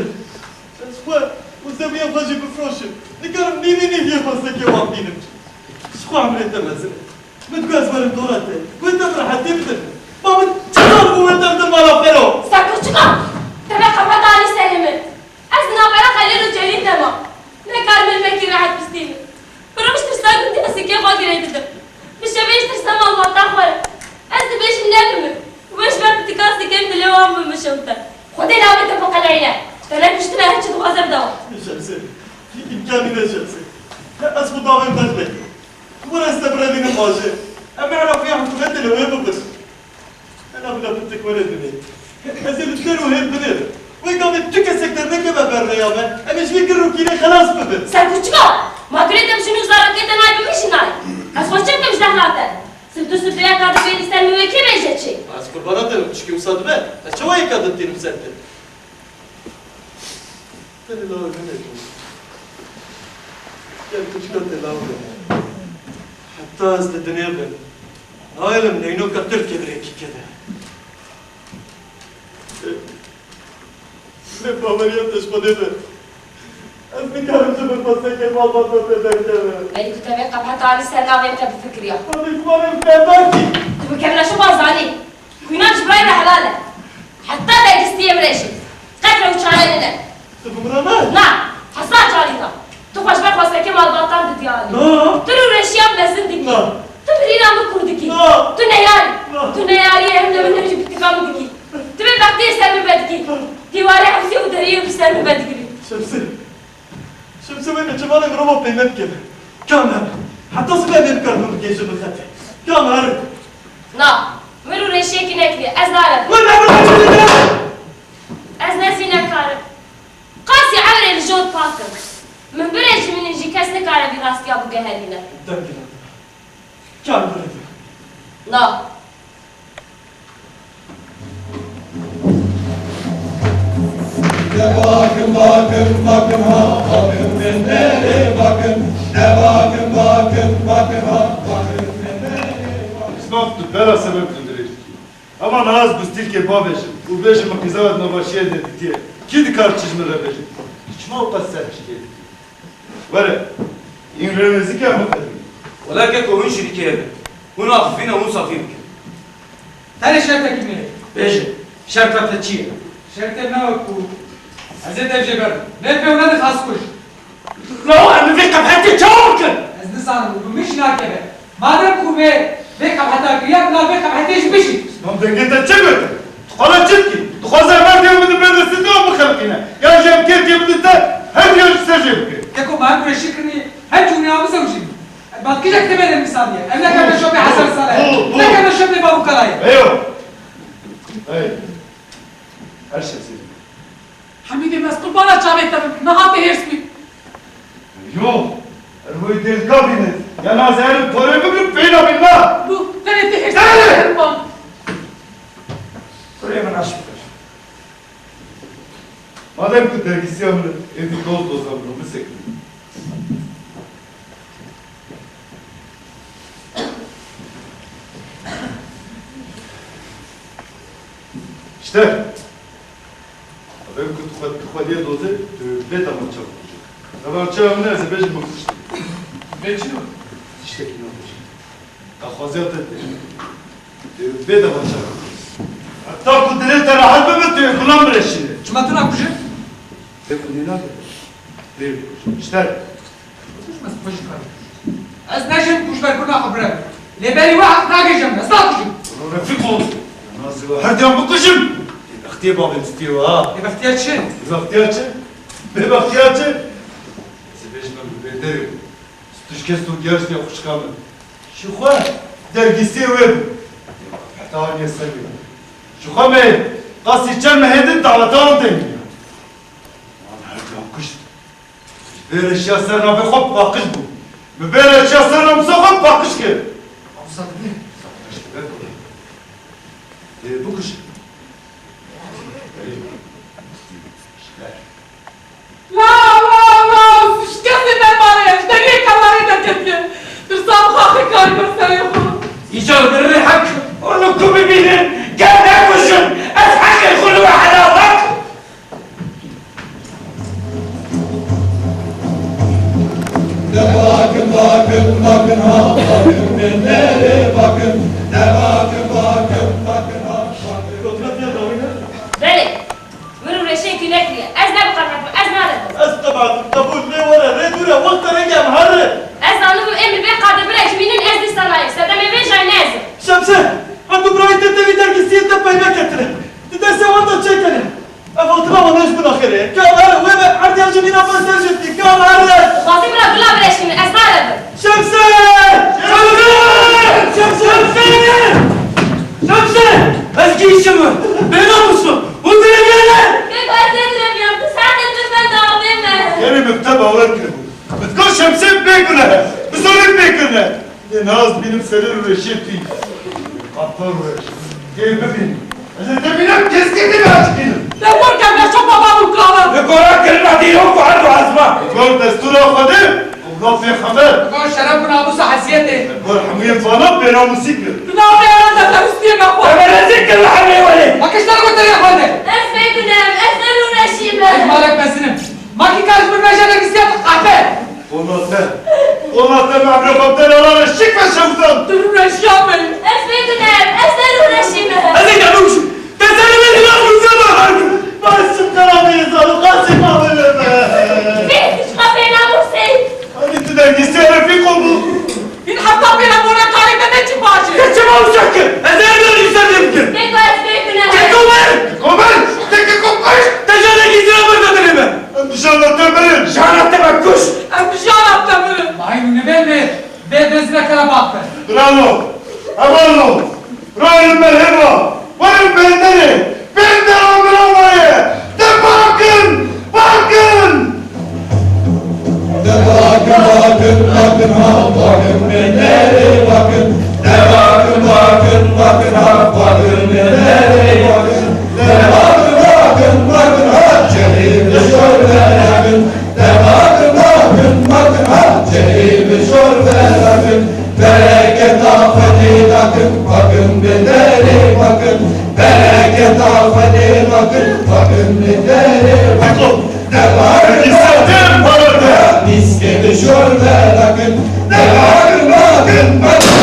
Ez xwe û zeviyê xwe jî bifroşim. Nikarim nîvî nîviyê xwestekê wan bînim. Ji xwe emrê te mezin e. Min ku ez werim dora te, wê te bi rehetî bidim. Ma min çi zor bû wê te bidim mala Fero? Sekurçika! Te vê qefeta anî serê min. Ez di navbera Xelîl û Celîl de mam. Nikarim ilmekî rehet bistînim. Bi roj tirsa gundî ez sikê xwe girê didim. Bi şevê ji tirsa malbata xwe re. Ez dibêjim nebimir. Wê ji ber pitika sikên dilê wan bimişim te. Xwedê navê te biqeleyne. Te nekuştine, her çi dixwaze bide wan. Şemsê, îmkanî ne Şemsê. Ez xwe davê xwe dimekim. Were ez te birevînim bajê. Em ê elafiya hikûmetê li wê bibin. Hela bila pitik were dinê. Ez ê li ser û hêr binêrim. Wê gavê tu kesek dernekeve ber rêya me. Em ê ji vê gir û kîrê xelas bibin. Serkûçika! Ma gurê te bi jin û zarokê te nayê bi min jî nayê. Ez xwe çi bikim ji dehna te? Sibtu sibtu yeka dibênî ser min wê kê bêje çi? Ez qurbana te bim, çikî wisa dibe. Ez çawa yeka ditînim ser te? Tenê lawê min e tu. Gel tu çika te lawê min e. Heta ez li dinê bim, nayê min neynoka tirkê bi rêkî keve. Lê baweriya te ji Xwedê be. Ez nikarim ji bin xwestekê malbata te derkevim. Belê ku te vê qefeta anî ser navê te bifikiriya. Xwedê ji me re berdakî. Tu bi kevneşo bazanî. Xwîna ji birayê me helal e. Heta dergistiyê min e jî. Qet re û çare nide. Tu bi min re ne? Na. Hesna carî da. Tu xwe ji ber xwestekê malbatan didiyarî. Na. Tu rûreşiya mezin dikî. Na. Tu birîna min kûr dikî. Na. Tu neyarî. Na. Tu neyariyê hem li min hem jî pitika min dikî. Tu vê bextê ser min vedikî. Dîwarê hewsê û deriyê bi ser min vedigirî. Şemsê. Şemsê wê neçevanê mirova peyne bike. Kam her. Heta sibe vê bikar min bikê ji min xetê. Kam her. Na. Min rûreşiyekî nekiriye. Ez narim. Wê me bira çi dike? Ez nezî nekarim. Qasî ewrê li jor pak im. Min birê ji min in jî kes nikare vî rastiya biguherîne. Dengê min. Kar birêve. Na. De bakim, bakim, bakim ha, bakim min derê bakim. De bakim, bakim, bakim ha, bakim min derê bakim. Esnaf tu bela sebeb tu dirêj dikî. Ama niha ez gustîlkê bavêjim û bêjim min qîza we di nava şiyê de ditiye. Kî dikar çi ji min re bêje? Tu çima wqas ser çikê dikî? Were, hîn rênêzîkê em biqedînin. Wele keko hûn şirîkê hev in. Hûn axifîne, hûn safî bikin. Tenê şertekî min heye. Bêje, şerta te çi ye? Şertê me wek ku ez ê dev jê berdim. Nê pêw nedixas kuj. Law em bi vê qefetê çawa bikin? Ez nizanim û bi min jî nakeve. Madem ku vê, vê qefeta kiriye, bila vê qefetê jî bijî. Mam dengê te çi gotin? Tu xwe çi dikî? Dixwaze merdê min di bê destê te bixelqîne. Yan jî em kêrkê bidin te, her yan ji ser jê bike. Keko, ma em gureşî kirinî, her cûriya bizewjîn. Ma tu kîjek tê bê de mîsaliye. Em nekevne şopê Hesen Saleh. Nekevne şopê Babu Kalayê. Eyo. Hey. Her şey senin. Hemîdê, ez qurbana çavê te bim, niha tê hêrs bî. Yo, erhoyê dêlka bîne. Ya na ez herim torê bigrim, peyna bin na. Bu, tenê tê hêrs bî, qurban. Kurê min aşk bidir. Madem ku dergîsiya min êdî doz doza min û min sekinî. İşte. Xwediyê dozê, tu bê demançe bikuje. Demançeya min ez ê bêjim bikuştin. Bê çi? Tiştekî nabêjim. Daxwaziya te tê. Tu bê demançe bikuje. Heta ku dilê te rehet bibe, tu yê gulan bireşîne. Çima tu nakuje? Tê ku nênake. Tê bikuje. Ji te re. Ez ne jin kuj ber kuna xwe bire. Lê berî we heq nagêjim, ez nakujim. Refîqo, nazê we her diyan bikujim. Ê bextiyê bavê tu tê we ha. Ê bextiya çi? Ê bextiya çi? Bê bextiya çi? Ez ê bêjim em bi bêderê bû. Stûjkê stûrgeya ji xwişka min. Ji xwe dergîstiyê wê bû. Heta haniye ser wê. Ji xwe me qasî çend mehê din daweta wan têmîne. Wan her diyan kuşt. Ji vê reşiya ser navê xwe paqij bû. Bi vê reşiya ser namûsa xwe paqij kir. Wisa dibê. Paqij dibe ku. Ê, bikuş. Law, law, law, suçkesê me mane, ji deriyê kemarê derketiye. Tirsa bi xaxê karî ber serê xwe. Îcar birrê hek, onu ku bibînin, gel nekujin, ez heqê xwe li we helal nakim. Belê, min û Reşê kî nekiriye. Ez ne bi qereqetim, ez narebim. Ez qebatim, qebûl, lê were, rê dûre, wexta rengê em herre. Ez zanibim em li vê qadê birecimînin, ez dîsa nayêm. Sedemê vê jayê ne ez im. Şemse, hemû birayê te tevî dergîstiyên te peyve ketine. Di destê wan de çêkene. Ev altına wan ji min axirê. Ka her wê be erdiya jimîna ber ser jitî. Ka her. Dixwazî min re gula bireşînin, ez narebim. Şemse! Şemse! Şemse! Şemse! Ez gihîşim. Bênamus im. Hûn direviyane! Keko, ez nedireviyam. Tu saetên min benda avê me. Gerê min bi te bawer kiribû. Min digot Şemse bê guneh e. Bi zorê bê kirine. Lê niha ez dibînim serê rûreşiyê tu yî. Qaplan rûreş. Gel bibîn. Ez ê te bînim, keskê te bê aşkînim. Destûr ke me şo baba bû kalan. Li gora kirina dîrok û erd û ezman. Li gor destûra Xwedê û na pêxember. Li gor şeref û namûsa hesiyetê. Li gor hemûyên vana bênamûsî kir. Di navê eren de terûstiyê me xwe. Te berezî kir li hemê welê. Bakişler xwe derê xwe de. Ez bê guneh im, ez ne rûreşî me. Ez malek mezin im. Ma kî kar ji min re jene gisiya tu qepe. Qona te. Qona te me emrê xwe delala re şik ve şewtan. Tu rûreşiya min. Ez bê guneh im, ez ne rûreşî me. Ez ê gelûş. Te serê min hilal rûze bahar. Bas çim kara bê zalo, qasî ma bile be. Bê, tu çiqa bênamûs î. Hadi tu dergîstê refîqo bû. Hîn heta pêre bone karê te ne çi paşê? Te çima wisa kir? Ez ê her derî ser lê bikim. Keko ez bê guneh im. Keko me! Keko me! Te keko kuşt! Te jana gîzira berda dilê me! Em bi jana te mirin! Jana te me kuşt! Em bi jana te mirin! Mayî nû nibê me, bê dez me kara bak be. Bravo! Hevalno! Rayên me hêva! Werin bênderê! Bêndera min amaye! De bakin! Bakin! De bakin, bakin, bakin, ha, bakin, bênderê, bakin! De bakin, bakin, bakin, ha, bakin, bênderê, bakin! De bakin, bakin, bakin, ha, çehê bi şor ve nakin! De bakin, bakin, bakin, ha, çehê bi şor ve nakin! Bereketa Xwedê dakin, bakin, bênderê, bakin! Bereketa Xwedê nakin, bakin, bênderê, bakin! Deva Xwedê nakin, pîskê bi şor ve nakin, deva nakin, bakin!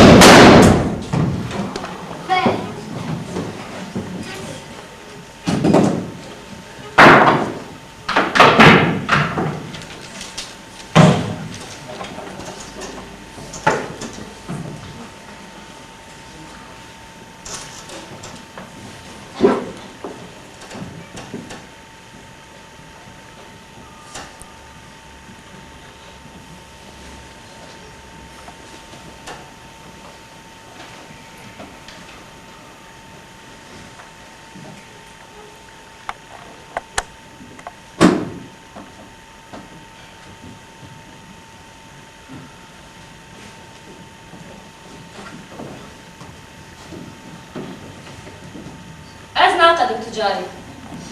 Ez naqedim tu carî.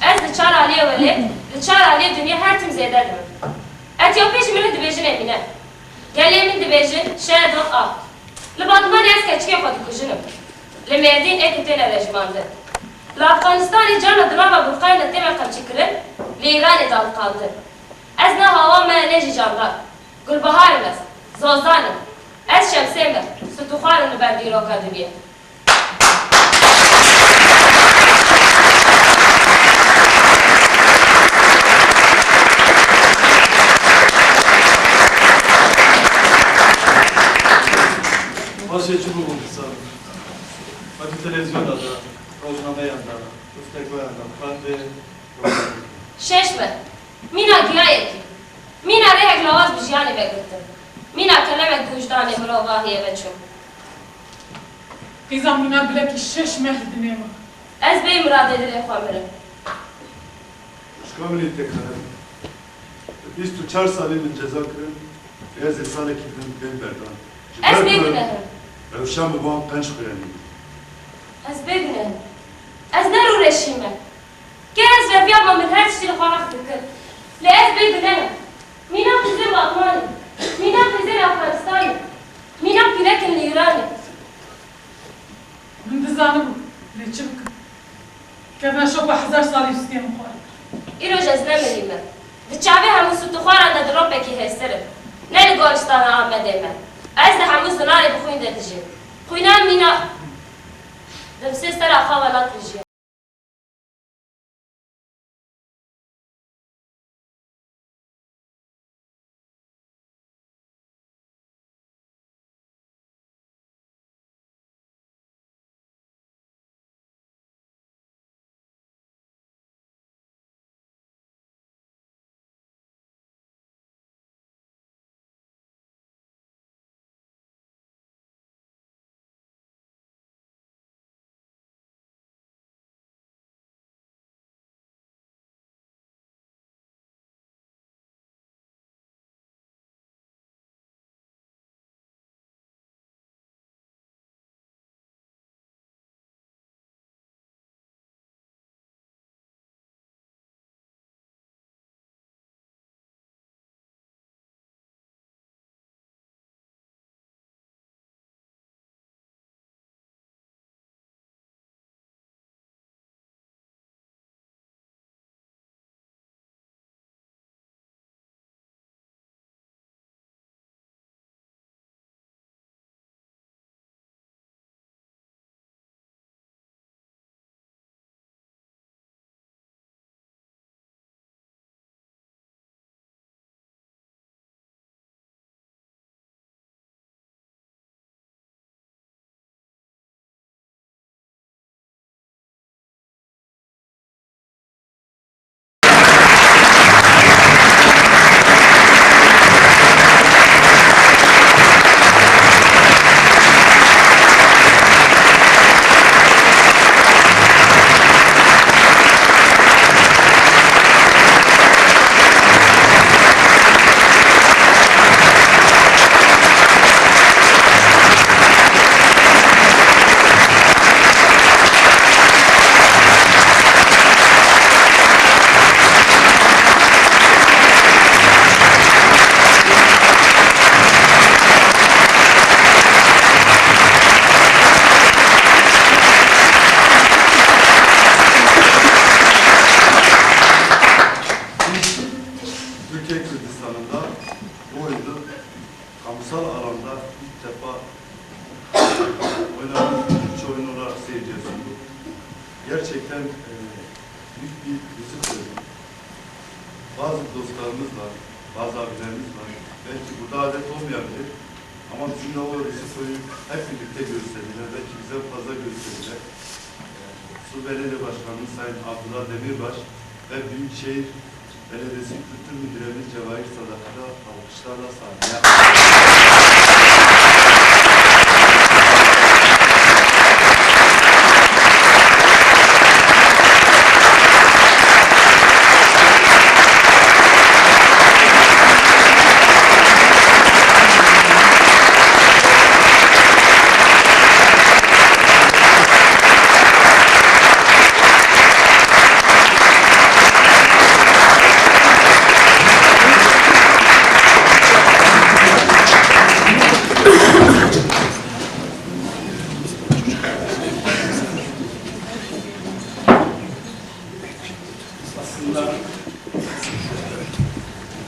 Ez li çar aliyê welêt, li çar aliyê dinyê her tim zêde dibim. Etiya pêş min dibêjin Emîne. Gelê min dibêjin Şehdan A. Li Batmanê ez keçikê xwe dikujinim. Li Mêrdîn ê ku têne rejimandin. Li Afganistanê cana di nava burqayê de têne qemçîkirin, Lê Îranê daliqandin. Ez ne hawa me ne jî candar. Gulbahar im ez. Zozan im. Ez Şemsê me. Sutûxwarim li ber dîroka dibî. Paşê çi bû hûn dizan? Hadi televizyona da, rojnameyan da, tuftekoyan da, xwendê. Şeş me. Mîna giyayekî. Mîna rêhek lawaz bi jiyanê ve girtin. Mîna kelemek bi wijdanê mirovahiyê ve çûn. Qîza mîna bilekî şeş meh li dinê me. Ez bê miradê dilê xwe mirim. Şika min ê têkare. Bîst û çar salî min ceza kirin. Ez ê salekî din bêm berdan. Ji Ez ber bê ku guneh im. Rewşa min van qenc xuyanî. Ez bê guneh im. Ez ne rûreşî me. Ger ez reviyama min her tiştî li xwe heq dikir. Lê ez bê guneh im. Mîna qîzên Batmanê. Mîna qîzên Afganistanê. Mîna pîrekin li Îranê. Min dizanim lê çi bikim? Kevna şopa hezar salî stê min xwarin. Îroj ez ne mirî me. Di çavê hemû sûtixwaran de di ropekî hêstir im. Ne li goristana Amedê me. Ez di hemû zinarê bi xwîn de dijîm. Xwîna mîna dimsê sera xwe welat dijiya. Türkiye Kürdistan'ında bu oyunda kamusal alanda ilk defa oynanmış Türkçe oyun olarak seyirciye sunduk. Gerçekten, e, büyük bir müzik oyunu. Bazı dostlarımız var, bazı abilerimiz var. Belki burada adet olmayabilir ama bizimle o müzik oyunu hep birlikte gösterdiler. Belki bizden fazla gösterdiler. Su Belediye Başkanımız Sayın Abdullah Demirbaş ve Büyükşehir Belediyesi Kültür Müdürümüz Cevahir Sadak'ı da alkışlarla sahneye alıyoruz. Aslında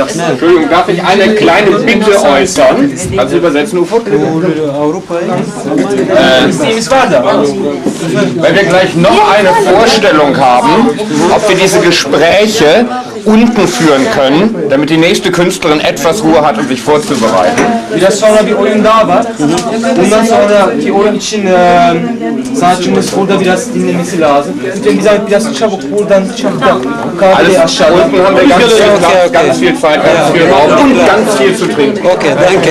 yaptın, ha? Entschuldigung, darf ich eine kleine Bitte äußern? Kannst du übersetzen, Ufuk? Äh, weil wir gleich noch eine Vorstellung haben, ob wir diese Gespräche unten führen können, damit die nächste Künstlerin etwas Ruhe hat, um sich vorzubereiten. Biraz sonra bir oyun daha var. Bundan sonraki oyun için e, sanatçımız burada biraz dinlemesi lazım. Lütfen bize biraz çabuk buradan çıkıp kahve aşağıda. Unten haben wir ganz viel Platz, ganz viel Zeit, ganz viel Raum und ganz viel zu trinken. Okay, danke.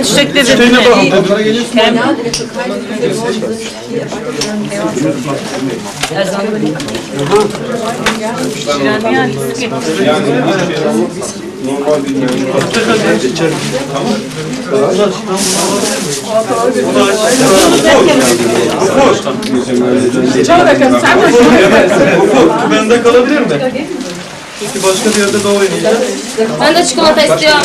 Çiçek de Kerem. Ufuk, bende kalabilir mi? Çünkü başka bir yerde daha oynayacağız. Ben de çikolata istiyorum.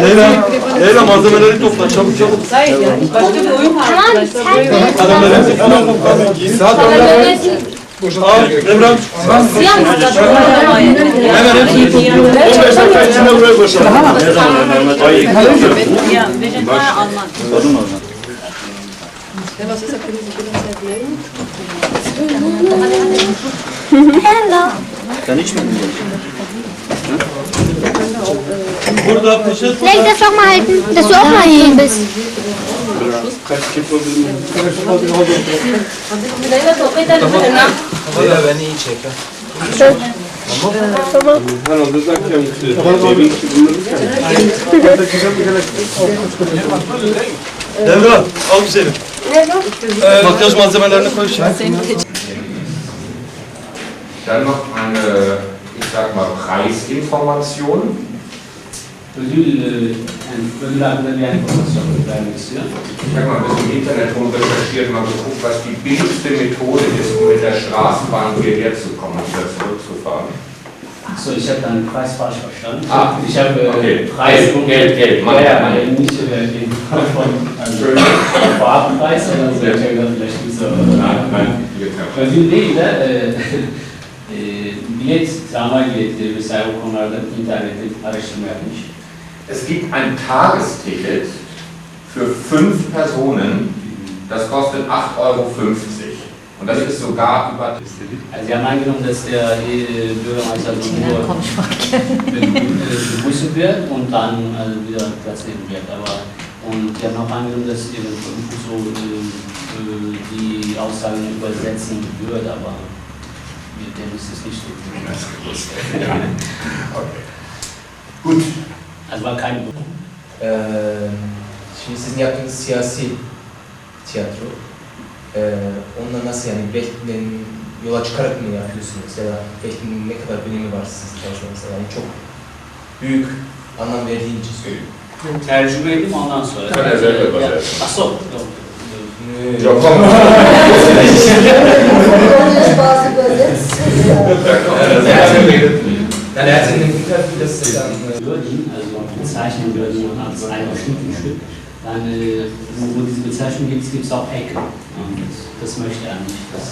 Leyla, Leyla, malzemeleri topla, çabuk çabuk. Tamam, sen de. Al, Devran. Hemen hepsini topla. On beş dakika içinde burayı boşalt. Hello. Sen içmedin mi? Burada pişir. Vielleicht das auch mal halten. Das du auch mal halten bist. Kaç kilo? Leyla, beni iyi çek ha. Tamam. Herhalde zaten cebin içi bunları. Devran, al güzelim. Ee, makyaj malzemelerini koy şimdi. Dann noch eine, ich sag mal, Preisinformation. Ödül, e, yani ödül hakkında bir informasyon vermek istiyor. Ich habe mal ein bisschen im Internet rumrecherchiert, mal geguckt, was die billigste Methode ist, um mit der Straßenbahn hierher zu kommen und wieder zurückzufahren. So, ich habe deinen Preis falsch verstanden. Ah, ich habe, äh, okay. Preis Geld, Geld, Geld, Mann, ja, ja, Mann. Nicht, äh, den von, also, Fahrpreis, sondern so, ich habe gedacht, vielleicht gibt es Nein, nein, hier kein Ödül değil de e, e, bilet, tramvay biletleri vesaire, o konularda internette araştırma yapmış. Es gibt ein Tagesticket für fünf Personen, das kostet acht Euro fünfzig. Und das ist sogar über Also wir haben angenommen, dass der äh, Bürgermeister so Çin'den nur konuşmak. Be- äh, begrüßen wird und dann also wieder Platz nehmen wird. Aber und wir haben auch angenommen, dass eben so äh, äh, die Aussagen übersetzen wird, aber mit dem ist es nicht so. Das ist gewusst. Okay. Gut. Also war keine Ee, Şimdi sizin yaptığınız siyasi tiyatro, ee, onunla nasıl, yani belki yola çıkarak mı yapıyorsunuz ya da belki ne kadar önemi var sizin çalışmanızda? Yani çok büyük anlam verdiğin için söylüyorum. Tercüme edeyim ondan sonra. Sen ezberle Ya, bazen. Asıl. Yok. Yok, olmaz. Bazı böyle. Dann erzählen wir das dann. Würden, also bezeichnen würden als ein bestimmtes Stück, dann, äh, wo, wo diese Bezeichnung gibt, gibt es auch Ecke. Und das möchte er nicht. Das,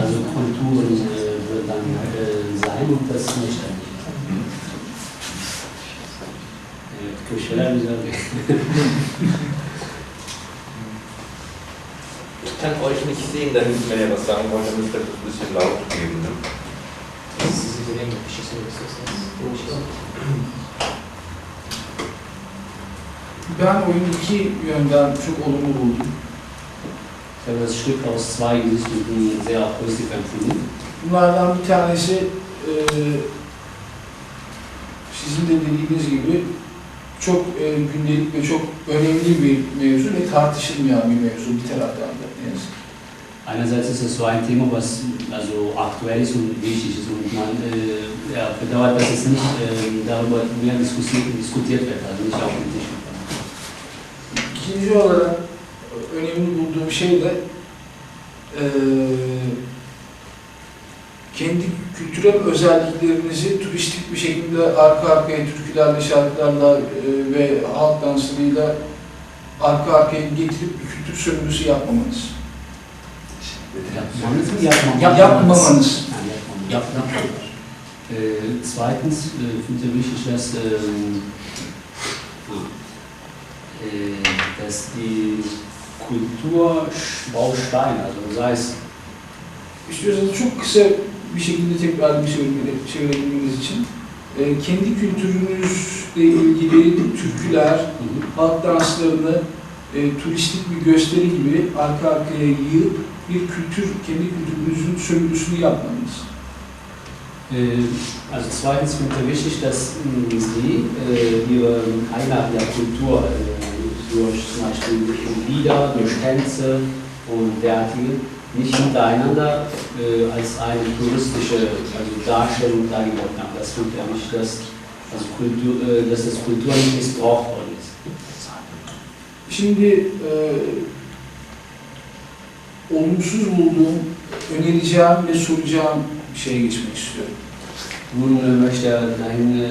also Kulturen äh, wird dann äh, sein und das möchte er nicht. Äh, köşeler güzel. Ich kann euch nicht sehen, da hinten, wenn ihr was sagen wollt, dann müsst ihr ein bisschen laut geben. Ne? Sizi göremiyorum. Bir şey söylemek istiyorsanız. Ben oyunu iki yönden çok olumlu buldum. Ich habe das Stück aus zwei Gesichtspunkten sehr positiv empfunden. Bunlardan bir tanesi e, sizin de dediğiniz gibi çok e, gündelik ve çok önemli bir mevzu ve tartışılmayan bir mevzu bir taraftan da ne yazık ki. Einerseits ist es so ein Thema, was also aktuell ist und wichtig ist und man äh, ja, bedauert, dass es nicht äh, darüber mehr diskutiert, diskutiert wird, also nicht auch kritisch wird. İkinci olarak önemli bulduğum şey de e, kendi kültürel özelliklerinizi turistik bir şekilde arka arkaya türkülerle, şarkılarla e, ve halk danslarıyla arka arkaya getirip bir kültür sömürüsü yapmamanız. Yapmanız mı, yapmamanız? Yapmamanız. Ha, yapmamanız. Yapmamanız. Äh, zweitens äh, finde ich wichtig, dass, ähm, äh, dass die Kulturbausteine, also sei es İstiyorsanız çok kısa bir şekilde tekrar bir söyle- söyleyebilmeniz için. E, kendi kültürünüzle ilgili türküler, halk danslarını e, turistik bir gösteri gibi arka arkaya yığıp bir kültür, kendi kültürünüzün sömürüsünü yapmanız. Äh, Also zweitens finde ich wichtig, dass mh, Sie äh, Ihre Heimat der Kultur äh, durch zum Beispiel Lieder, durch Tänze und derartige nicht hintereinander äh, als eine touristische also Darstellung dargeboten haben. Das finde ich, dass, also Kultur, äh, dass das Kultur nicht missbraucht worden ist. Şimdi e, olumsuz bulduğum, önereceğim ve soracağım bir şeye geçmek istiyorum. Nun äh, möchte er dahin äh,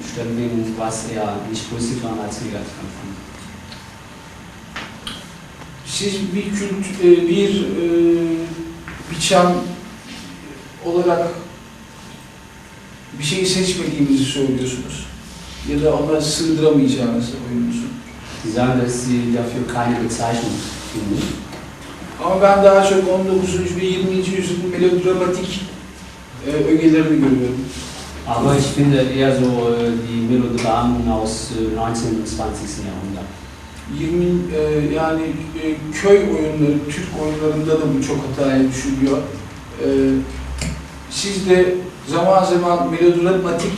stellen, was er nicht positiv fand als negativ empfand. Siz bir kült, e, bir e, biçam olarak bir şey seçmediğinizi söylüyorsunuz. Ya da ona sığdıramayacağınızı oyununuzu. Sie sagen, dass Sie dafür keine Bezeichnung finden. Ama ben daha çok on dokuzuncu ve yirminci yüzyılın melodramatik e, ögelerini görüyorum. Aber ich finde eher so äh, die Melodramen aus äh, neunzehnten und zwanzigsten Jahrhundert. yirmi e, yani e, köy oyunları, Türk oyunlarında da bu çok hataya düşülüyor. E, siz de zaman zaman melodramatik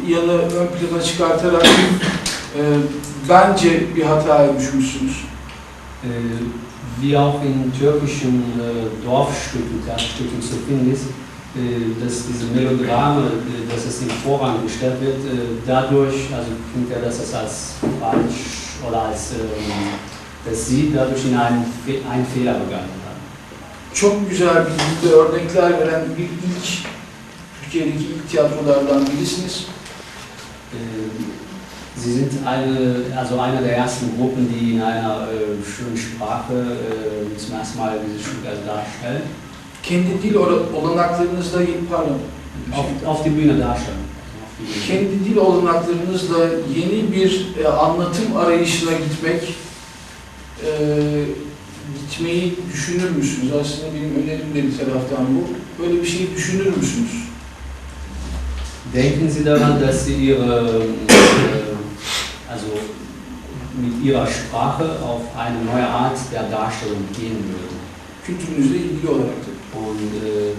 yanı ön plana çıkartarak e, bence bir hataya düşmüşsünüz. Äh, Wie auch in türkischen äh, Dorfstücken, Theaterstücken zu finden ist, äh, dass diese Melodrame, äh, dass es im Vorrang gestellt wird, äh, dadurch, also findet er, dass es als falsch oder als, ähm, dass sie dadurch in einen, Fe- einen Fehler begangen haben. Çok güzel bir dilde örnekler veren bir ilk, Türkiye'deki ilk tiyatrolardan birisiniz. Äh, Sie sind eine, also einer der ersten Gruppen, die in einer äh, schönen Sprache äh, zum ersten Mal dieses Stück also darstellen. Kendi dil ora- olanaklarınızla, pardon, Auf, auf die Bühne darstellen. Also auf die Bühne. Kendi dil olanaklarınızla yeni bir e, anlatım arayışına gitmek, e, gitmeyi düşünür müsünüz? Aslında benim önerim de bir taraftan bu. Böyle bir şey düşünür müsünüz? Denken Sie daran, dass Sie Ihre, äh, also mit Ihrer Sprache auf eine neue Art der Darstellung gehen würden? Kültürünüzle ilgili olarak tabii. Und äh,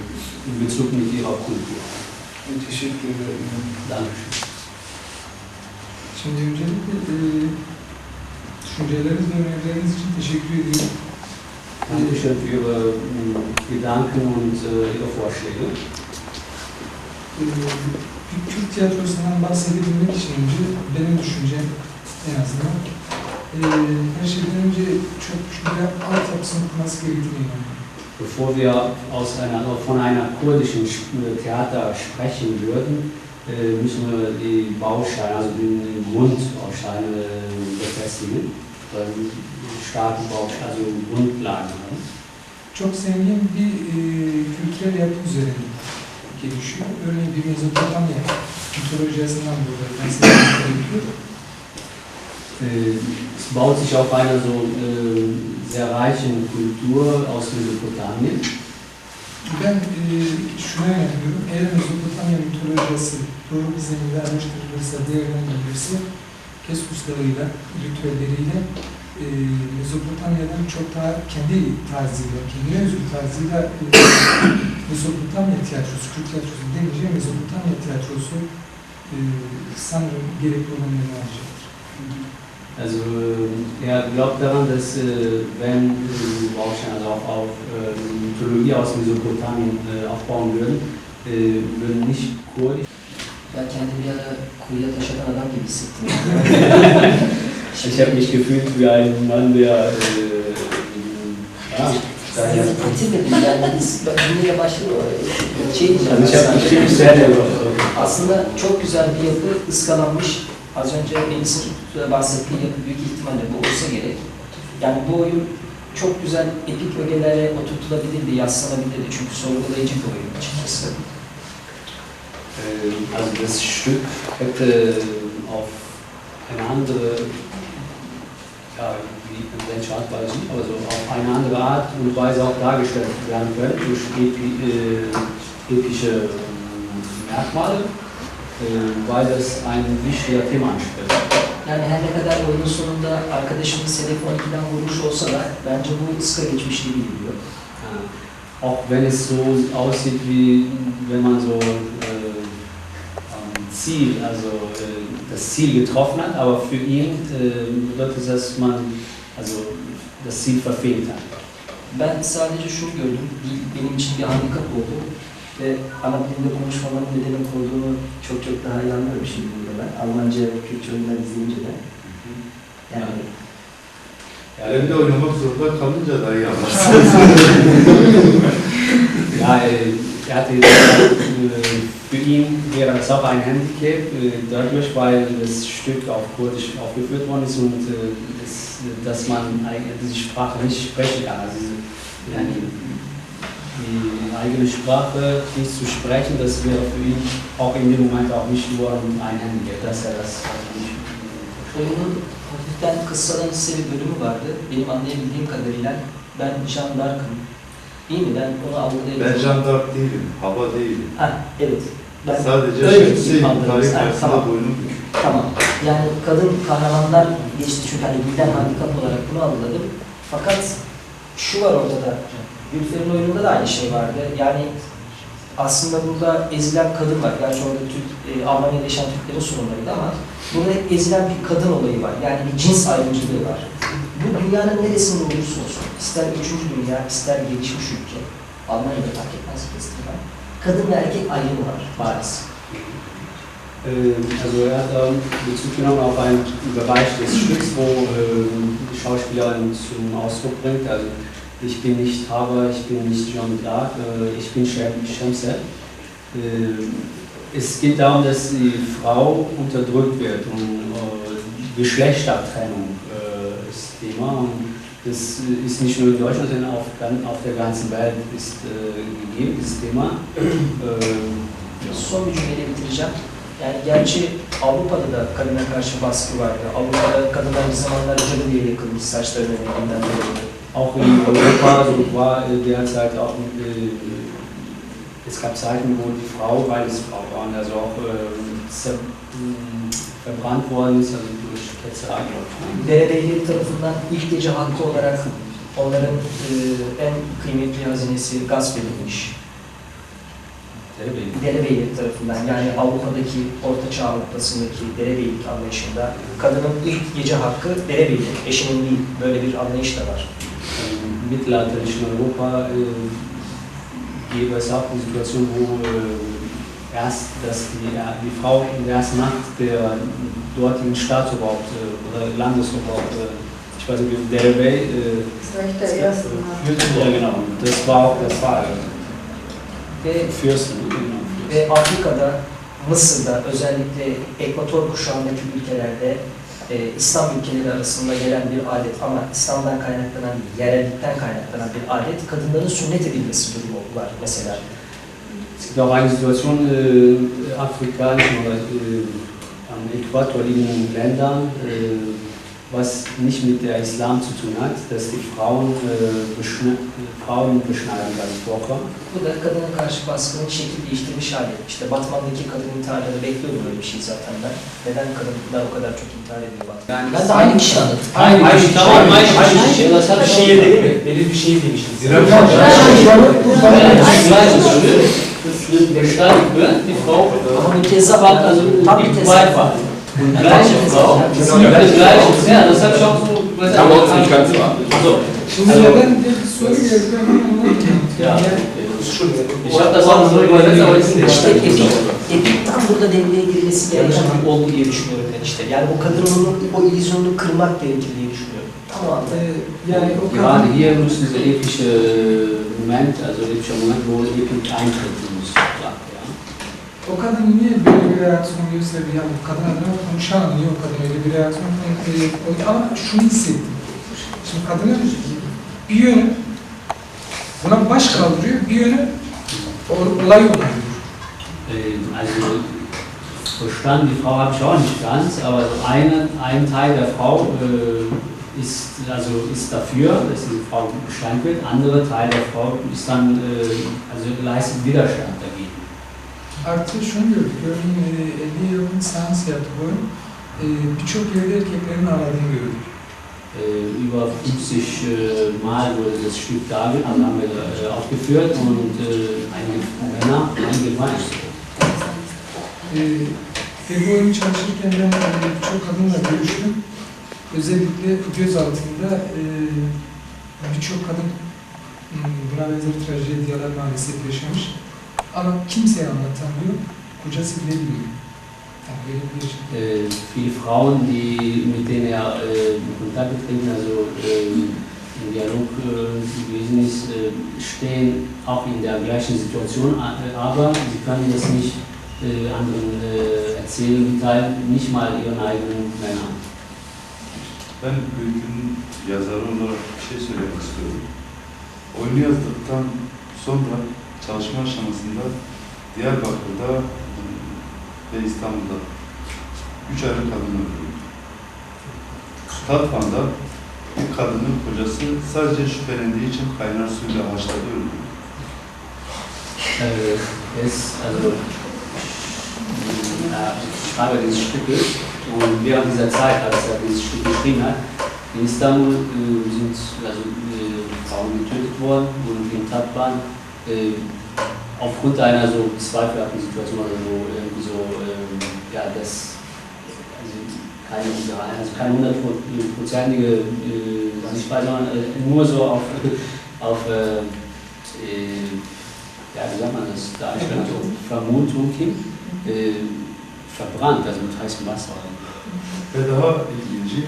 in Bezug mit Ihrer Kultur. Teşekkür ederim. Dankeschön. Şimdi öncelikle e, düşünceleriniz ve önerileriniz için teşekkür ediyorum. Dankeschön für Ihre mm, Gedanken und äh, Ihre Vorschläge. E, bir Türk tiyatrosundan bahsedebilmek için önce benim düşüncem en azından e, her şeyden önce çok güçlü bir altyapısının kurması gerektiğine inanıyorum. Bevor wir aus einer, von einer kurdischen Theater sprechen würden, äh, müssen wir die Bausteine, also den Grundbaustein äh, befestigen, äh, starke Bausteine, also Grundlagen haben. Çok zengin bir e, kültürel yapı üzerine gelişiyor. Örneğin bir Mezopotamya mitolojisinden burada felsefe gerekiyor. Äh, Es baut sich auf einer so äh, sehr reichen Kultur aus Mesopotamien. Ben e, şuna inanıyorum, eğer Mezopotamya mitolojisi doğru bir zeminde araştırılırsa, değerlendirilirse, Keskus Dağı'yla, ritüelleriyle e, Mezopotamya'dan çok daha kendi tarzıyla, kendine özgü tarzıyla e, Mezopotamya tiyatrosu, Türk tiyatrosu demeyeceğim, Mezopotamya tiyatrosu e, sanırım gerekli olan yerini alacaktır. Also äh, er glaubt daran, dass äh, wenn äh, Bausteine also auf, auf äh, Mythologie aus Mesopotamien äh, aufbauen würden, äh, würden nicht kurdisch. Ben kendimi bir ara kuyuya taş atan adam gibi hissettim. Ich habe mich gefühlt wie ein Mann, der äh, ja, Bitirmedim yani biz ben cümleye başladım. Şey diyeceğim Also ich habe sadece. mich viel gestellt. Aslında çok güzel bir yapı ıskalanmış. Az önce Melis'in de bahsettiği yapı büyük ihtimalle bu olsa gerek. Yani bu oyun çok güzel epik ögelerle oturtulabilirdi, yadslanabilirdi. Çünkü sorgulayıcı bir oyun açıkçası. Äh, Also das Stück hätte auf eine andere, ja, wie ein Art, weiß ich nicht, aber so auf eine andere Art und Weise auch dargestellt werden können durch epi äh, epische äh, Merkmale, äh, weil das ein wichtiger Thema anspricht. Yani her ne kadar oyunun sonunda arkadaşımız hedef on ikiden vurmuş olsa da bence bu ıska geçmiş gibi geliyor. Äh, Auch wenn es so aussieht, wie wenn man so äh, am Ziel, also äh, das Ziel getroffen hat, aber für ihn äh, bedeutet das, dass man also das Ziel verfehlt hat. Ben sadece şunu gördüm, dil benim için bir handikap oldu ve ana dilimde konuşmamanın ne demek olduğunu çok çok daha iyi anlıyorum şimdi burada ben. Almanca, Kürtçe oyunlar izleyince de. Yani Ja, Evde oynamak zorunda kalınca daha iyi anlarsın. Ja, äh, er hat gesagt, äh, für ihn wäre das auch ein Handicap, äh, dadurch, weil das Stück auf Kurdisch aufgeführt worden ist und äh, es, dass man eigentlich die Sprache nicht sprechen kann. Also diese, die eigene Sprache nicht zu sprechen, das wäre für ihn auch in dem Moment auch nicht nur ein Handicap, dass er das also nicht Oyunun hafiften kıssadan ise bir bölümü vardı. Benim anlayabildiğim kadarıyla ben Jeanne d'Arc'ım. Değil mi? Ben onu algılayabiliyorum. Ben Jeanne d'Arc değilim, hava değilim. Ha, evet. Ben Sadece öyle şemsiye algıladım. tarih Ha, karşısında tamam. boynum bükük. Tamam. Yani kadın kahramanlar geçti çünkü hani dilden handikap olarak bunu algıladım. Fakat şu var ortada. Gülfer'in oyununda da aynı şey vardı. Yani aslında burada ezilen kadın var. Gerçi orada Türk, e, Almanya'da yaşayan Türklerin sorunlarıydı ama burada hep ezilen bir kadın olayı var. Yani bir cins ayrımcılığı var. Bu dünyanın neresinde olursa olsun, ister üçüncü dünya, ister gelişmiş ülke, Almanya'da fark etmez kestirmem. Kadın ve erkek ayrımı var maalesef. Äh, Also er hat ähm, Bezug genommen auf einen Bereich des Stücks, wo ähm, die Schauspielerin zum Ausdruck bringt, also ich bin nicht Hava, ich bin nicht Jeanne d'Arc, äh, ich bin Shem Shemsa. Äh, Es geht darum, dass die Frau unterdrückt wird und äh, Geschlechtertrennung äh, ist Thema und das ist nicht nur in Deutschland, sondern auf, gan- auf der ganzen Welt ist äh, gegeben, dieses Thema. Äh, ja. Son bir cümleyle bitireceğim. Yani gerçi Avrupa'da da kadına karşı baskı vardı. Avrupa'da kadınlar bir zamanlar cadı diye yakılmış saçlarının renginden dolayı. Auch in Europa so war äh, derzeit auch, äh, es gab Zeiten, wo die Frau, weil es Frauen waren, also auch äh, ver- mh, verbrannt worden ist, also durch Ketzerei, glaube ich. Derebeyleri tarafından ilk gece hakkı olarak onların e, en kıymetli hazinesi gasp edilmiş. Derebeyleri. Derebeyleri tarafından, yani Avrupa'daki orta çağ noktasındaki derebeylik anlayışında kadının ilk gece hakkı derebeylik, eşinin değil, böyle bir anlayış da var. Im mittelalterlichen Europa äh, gäbe es auch eine Situation, wo äh, erst, dass die, äh, die Frau in der ersten Nacht der dortigen Staatsoberhaupt äh, oder Landesoberhaupt, äh, ich weiß nicht, wie Derebey, äh, Vielleicht der ersten Nacht. Ja, genau. Das war auch der Fall. Ve, Fürsten, genau. ve Afrika'da, Mısır'da, özellikle Ekvator kuşağındaki ülkelerde e, İslam ülkeleri arasında gelen bir adet ama İslam'dan kaynaklanan, yerellikten kaynaklanan bir adet kadınların sünnet edilmesi durumu var mesela. Es gibt auch eine Situation äh, afrikanisch oder äh, am Äquator liegenden Ländern, äh, was nicht mit der Islam zu tun hat, dass die Frauen, äh, beschne Frauen beschneiden beim Kochen. Bu da kadına karşı baskının şekil değiştirmiş hali. İşte Batman'daki kadın intiharları bekliyordum öyle bir şey zaten ben. Neden kadınlar o kadar çok intihar ediyor Batman'da? Ben de aynı kişi anlattı. Aynı Aynı kişi, kişi. aynı kişi. Aynı kişi. Şehir dedi mi? Belli bir şey demiştiniz. Beschneidet wird die Frau Ama bu tezat, tam bir tezat. und gleiche Frau. Und gleiche, ja, das habe ich auch so. Tam olsun, ganz wahr. So, Şimdi neden diye bir soru geldi ama anlatmadım. Ja. Yani, Ich habe das auch so übersetzt, aber ist İşte nicht. Epi, Epi tam burada devreye girmesi gereken bir olgu diye düşünüyorum ben işte. Yani o kadın onu, o illüzyonunu kırmak gerekir diye düşünüyorum. Tam o anda. e, yani o Gerade kadın hier müssen diese epische Moment, also epischer Moment, wo Epi eintreten muss. Ja. o kadın niye böyle bir reaksiyon gösterdi? Yani kadın adına konuşan niye o kadın öyle bir reaksiyon e, koydu? Ama şunu hissettim. Şimdi kadının bir yönü buna baş kaldırıyor, bir yönü o- olayı onaylıyor. Äh, Also verstanden, die Frau habe ich auch nicht ganz, aber so eine, ein Teil der Frau äh, ist, also ist dafür, dass diese Frau beschneidet wird, andere Teil der Frau ist dann, äh, also leistet Widerstand dagegen. Artı şunu gördük, örneğin e, elliye yakın seans yaptık oyun. E, Birçok yerde erkeklerin ağladığını gördük. Äh, Über fünfzig äh, Mal wurde das Stück darge also haben wir äh, aufgeführt und äh, einige Männer haben geweint. E, Ve bu oyunu çalışırken ben e, birçok kadınla görüştüm. Özellikle göz altında e, birçok kadın m, buna benzer trajediyalar maalesef yaşamış. Ama kimseye anlatamıyor, kocası bile bilmiyor. Yani böyle bir yaşam. Äh, Viele Frauen, die, mit denen er äh, in Kontakt getreten, also äh, im Dialog äh, gewesen ist, äh, stehen auch in der gleichen Situation, a- aber sie können das nicht äh, anderen äh, erzählen, mitteilen, nicht mal ihren eigenen Männern. Ben öykünün yazarı olarak bir şey söylemek istiyorum. Oyunu yazdıktan sonra çalışma aşamasında Diyarbakır'da ve İstanbul'da üç ayrı kadın öldürüldü. Tatvan'da bir kadının kocası sadece şüphelendiği için kaynar suyla haşladı öldürdü. Äh, Es, also, äh, ich schreibe dieses Stücke und während dieser Zeit, als er dieses Stück geschrieben hat, in Istanbul äh, sind also äh, Frauen getötet worden und in Tatvan äh, aufgrund einer so zweifelhaften Situation oder so, irgendwie so, ähm, ja, das, also keine, also keine hundertprozentige äh, Sichtweise, sondern äh, nur so auf, auf äh, äh, ja, wie sagt man das, da ist dann so Vermutung hin, äh, verbrannt, also mit heißem Wasser. Ve daha ilginci,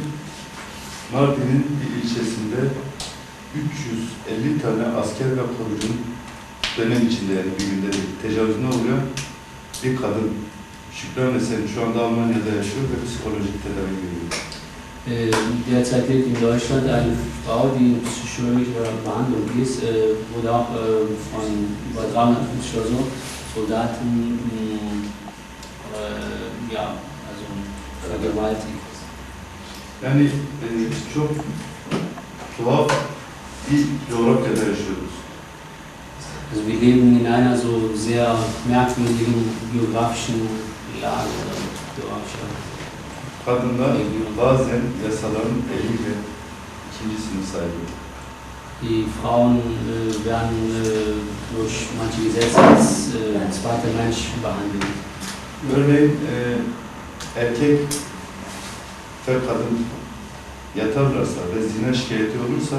Mardin'in bir ilçesinde üç yüz elli tane asker ve korucunun dönem içinde, yani bir günde değil, tecavüzüne uğrayan bir kadın, Şükran Esen, şu anda Almanya'da yaşıyor ve psikolojik tedavi görüyor. Äh, Derzeit lebt in Deutschland eine Frau, die in psychologischer Behandlung ist, äh, wurde auch äh, von Übertragen oder so, Soldaten, mh, äh, ja, also vergewaltigt. Yani e, çok tuhaf bir coğrafyada yaşıyoruz. Also wir leben in einer so sehr merkwürdigen geografischen Lage oder geografischer Kadınlar Region. Bazen yasaların eliyle ikinci sınıf sayılıyor. Die Frauen äh, werden äh, durch manche Gesetze als äh, zweiter Mensch behandelt. Örneğin e, erkek ve kadın yatarlarsa ve zina şikayeti olursa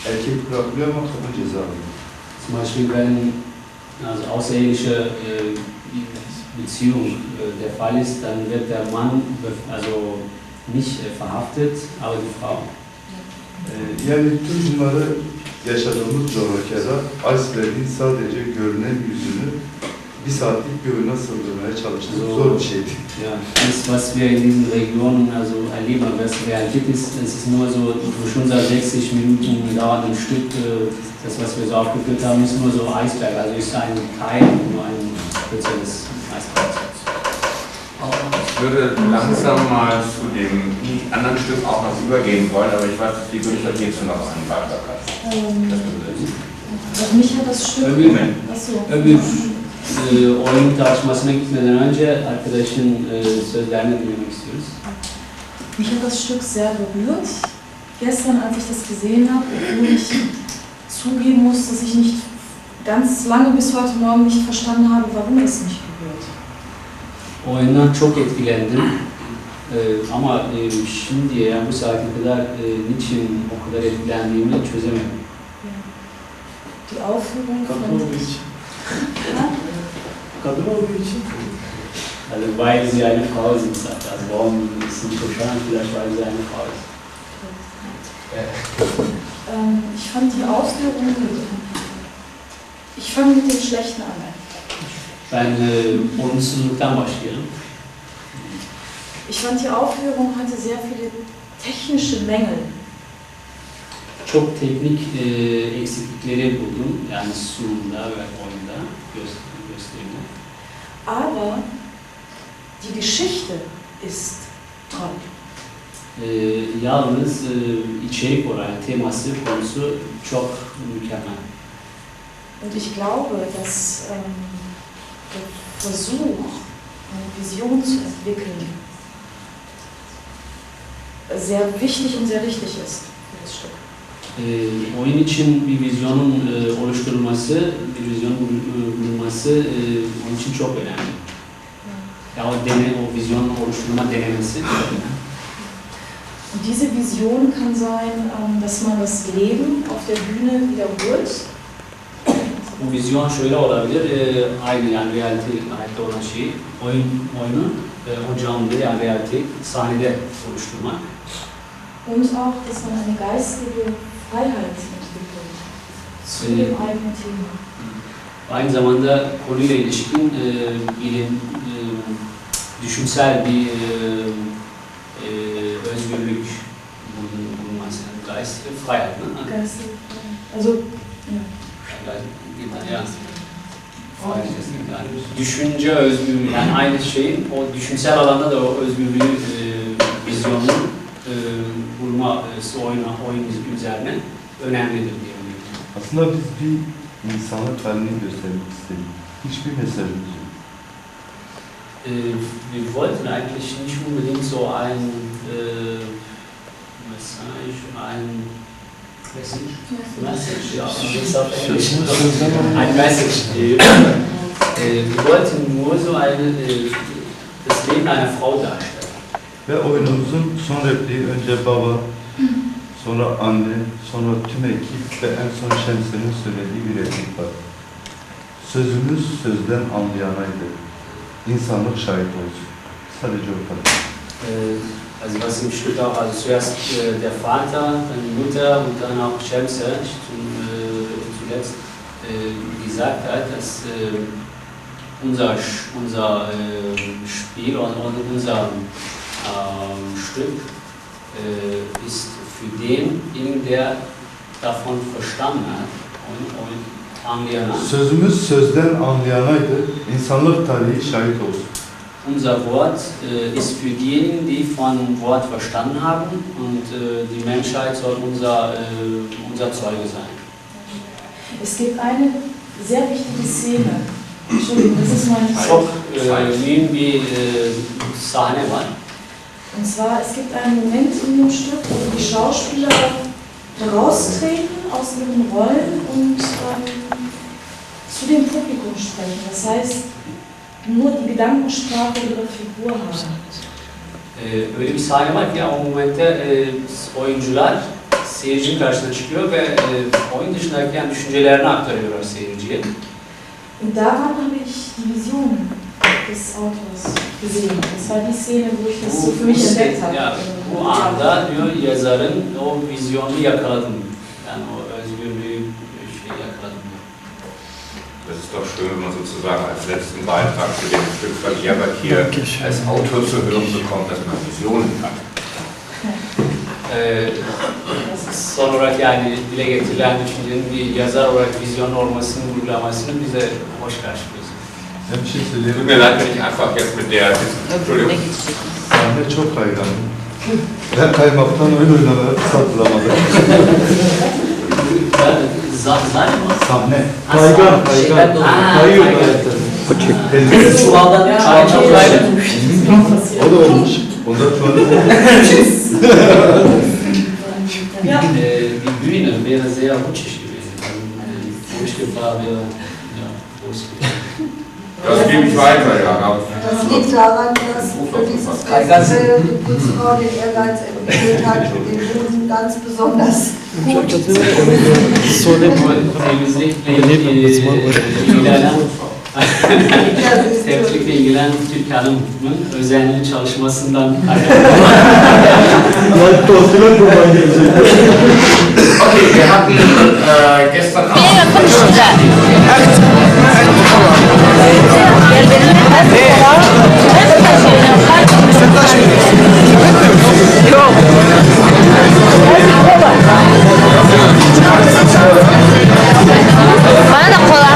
erkek bırakılıyor ama kadın ceza alıyor. Zum Beispiel, wenn also außereheliche äh, Beziehung äh, der Fall ist, dann wird der Mann bef- also nicht äh, verhaftet, aber die Frau. E, Yani tüm bunları yaşadığımız coğrafyada iceberg'in sadece görünen yüzünü bir saatlik bir oyuna sığdırmaya çalıştık. Zor bir şeydi. Ja, das, was wir in diesen Regionen also erleben, was Realität ist, es ist nur so durch unser sechzig Minuten dauernden Stück, äh, das, was wir so aufgeführt haben, ist nur so Eisberg, also ist ein Teil, nur ein kürzeres Eisberg. Ich würde langsam mal zu dem anderen Stück auch noch übergehen wollen, aber ich weiß, die Günther hierzu noch einen Beitrag hat. Ähm, Das würde ich also mich hat das Stück. Öbür, Moment. Achso. Öbür e, oyun tartışmasına gitmeden önce arkadaşın e, sözlerini dinlemek istiyoruz. Mich hat das Stück sehr berührt. Gestern, als ich das gesehen habe, obwohl ich zugeben muss, dass ich nicht ganz lange bis heute Morgen nicht verstanden habe, warum es mich berührt. Oyundan çok etkilendim. Ee, ama e, şimdiye, yani bu saate kadar e, niçin o kadar etkilendiğimi çözemedim. Ja. Die Aufführung fand ich. Ha? Kadın olduğu için. Also weil sie eine Frau sind, sagt er. Also warum ist sie nicht so schön, vielleicht weil sie eine Frau ist. Ähm, ich fand die Aufführung, ich fange mit dem Schlechten an. Ben e, olumsuzluktan başlayalım. Ich fand, die Aufführung hatte sehr viele technische Mängel. Çok teknik e, eksiklikleri buldum. Yani sunumda ve oyunda göster gösterimde. Aber die Geschichte ist toll. E, yalnız e, içerik olarak teması, konusu çok mükemmel. Und ich glaube, dass ähm, der Versuch, eine Vision zu entwickeln, sehr wichtig und sehr richtig ist für das Stück. E, oyun için bir vizyonun e, oluşturulması, bir vizyon bul- e, bulunması e, onun için çok önemli. Ya o dene, o vizyonun oluşturulma denemesi çok önemli. Und diese Vision kann sein, ähm, dass man das Leben auf der Bühne wiederholt. Bu vizyon şöyle olabilir, e, aynı yani realite, hayatta olan şeyi, oyun, oyunu, e, o canlı yani realite sahnede oluşturmak. Und auch, dass man eine geistige Freiheit entwickelt zu dem eigenen Thema. Aynı zamanda konuyla ilişkin e, bilim, e, düşünsel bir e, e, özgürlük bulun- bulunması. Yani geistige Freiheit, ne? Geistige Freiheit. Also, ja. Yani, yani, düşünce özgürlüğü, yani aynı şeyin o düşünsel alanda da o özgürlüğü, e, vizyonunu e, bulma e, oyuna, oyun üzerine önemlidir diye umuyorum. Aslında biz bir insanlık halini göstermek istedik. Hiçbir mesajımız yok. Äh, wir wollten eigentlich nicht unbedingt so ein äh, Message, ein Message, ja, das ist auf Englisch. Ein Message geben. Äh, wir wollten nur so eine, äh, das Leben einer Frau darstellen. Ve oyunumuzun son repliği önce baba, sonra anne, sonra tüm ekip ve en son Şemse'nin söylediği bir replik var. Sözümüz sözden anlayanaydı. İnsanlık şahit olsun. Sadece o kadar. Äh, also was im Stück auch, also zuerst äh, der Vater, dann die Mutter und dann auch Schemse, zum, äh, zuletzt äh, gesagt hat, dass äh, unser, Sch- unser äh, Spiel und, und unser äh, Stück Äh, ist für denjenigen, der davon verstanden hat und, und angenommen. Sözümüz sözden anlayanaydı, insanlık tarihi şahit olsun. Unser Wort, äh, ist für diejenigen, die von Wort verstanden haben, und, äh, die Menschheit soll unser, äh, unser Zeuge sein. Es gibt eine sehr wichtige Szene. Entschuldigung, das ist mein Çok, e, mühim bir, e, sahne var. Und zwar, es gibt einen Moment in dem Stück, wo die Schauspieler heraustreten aus ihren Rollen und ähm, zu dem Publikum sprechen. Das heißt, nur die Gedankensprache ihrer Figur haben. E, öyle bir sahne var ki o momente, e, oyuncular seyircinin karşısına çıkıyor ve, e, oyun dışındaki, yani, düşüncelerini aktarıyorlar seyirciye. Und daran habe ich die Vision des Autors gesehen. Das war die Szene, wo ich das so Bu, für bu, mich se- entdeckt habe. ya, bu anda diyor yazarın o vizyonunu yakaladım. Yani o özgürlüğü, şey, yakaladım diyor. Das ist doch schön, wenn man sozusagen als letzten Beitrag zu dem Stück von Diyarbakir als Autor zu hören bekommt, dass man Visionen hat. Ee, Son olarak, yani, dile getirilen düşüncenin bir yazar olarak vizyonun olmasının vurgulamasını biz de hoş karşılıyoruz. Ben bir şey söyleyeyim. Tut mir leid, wenn ich einfach jetzt mit der. Entschuldigung. Sahne çok kaygan. Ben kaymaktan oyun oynamaya fırsat bulamadım. Za- Zaten o Sahne. Ha, Kaygan, sahne. kaygan. Şeyden dolayı. Ha, Kayıyor kaygan. karakter. Tabii. Çuvaldan çay çok kaydı. O da olmuş. Ondan sonra Ee, bir büyüğünü, biraz ya bu çeşit bir, bu çeşit bir, ya, bu çeşit. Das gebe ich weiter, ja. Das liegt daran, dass für dieses Festival die Putzfrau den Ehrgeiz entwickelt hat, den Boden ganz besonders gut. Temizlikle ilgili, e, ilgilenen, temizlikle ilgilenen Türkan Hanım'ın özenli çalışmasından kaynaklı. Torpile kurban gelecek. Okay, wir hatten äh, gestern Abend. Bana da kola.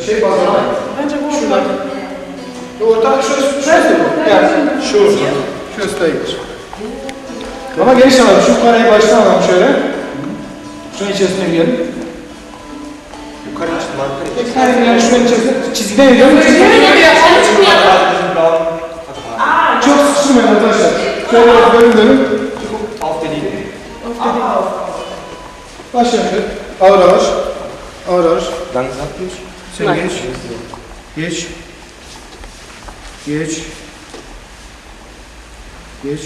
Şey bazında. Bence bu şurada. Orta şu, şu, yani şu, şu üstte geç. Ama geniş alalım. Şu parayı baştan alalım şöyle. Şunun içerisine girelim. Yukarı çıkma. Hayır, yani şunun içerisine çizgiden girelim. Çok sıkıştırmayın arkadaşlar. Şöyle biraz bölüm bölüm. Alt dediğim. Başlayalım. Ağır ağır. Ağır ağır. Langsam. Sen geç. Geç. Geç. Geç.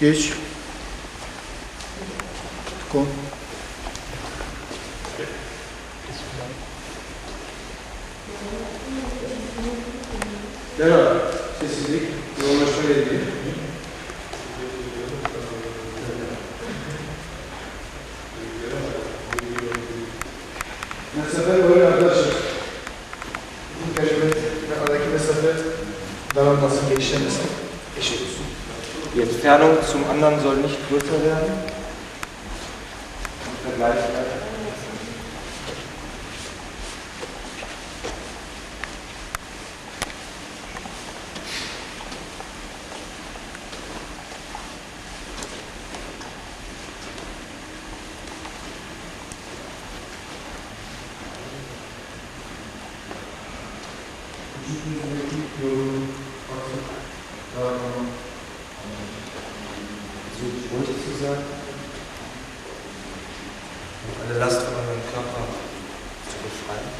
Geç. Tukon. Dera, sessizlik, yoğunlaşma gerekiyor. Mesafe koyun arkadaşlar. Bu periyot ve aradaki mesafe daralmasın, genişlemesin. Eşit olsun. Die Entfernung zum anderen soll nicht größer werden. Im Vergleich. Sieht gut zu sein und alle Last von eurem Körper zu befreien.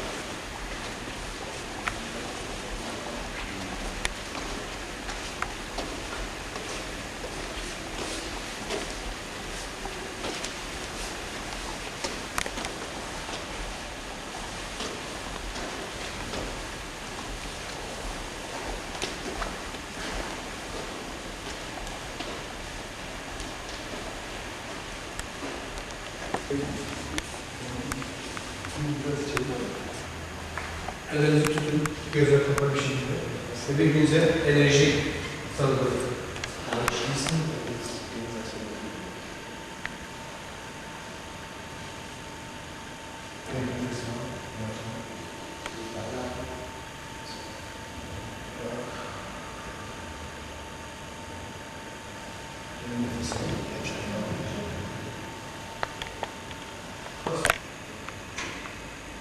Ellerinizi tutun, gözler kapalı bir şekilde. Ve birbirinize enerji salgılayın.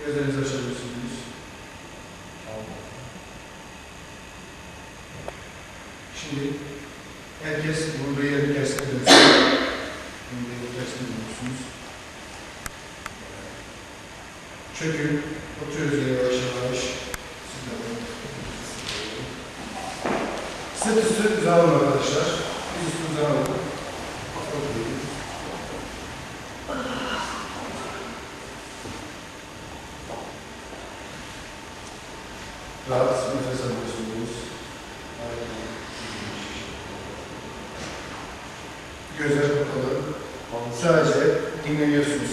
Gözlerinizi açabilirsiniz. Şimdi herkes bulunduğu yerin tersine dönsün. Bulunduğu yerin tersine dönüyorsunuz. Çökün, oturuyoruz yere yavaş yavaş. Sırt üstü uzanalım arkadaşlar. Diz üstü uzanalım. Rahat nefes alıyorsunuz. Gözler kapalı. Sadece dinleniyorsunuz.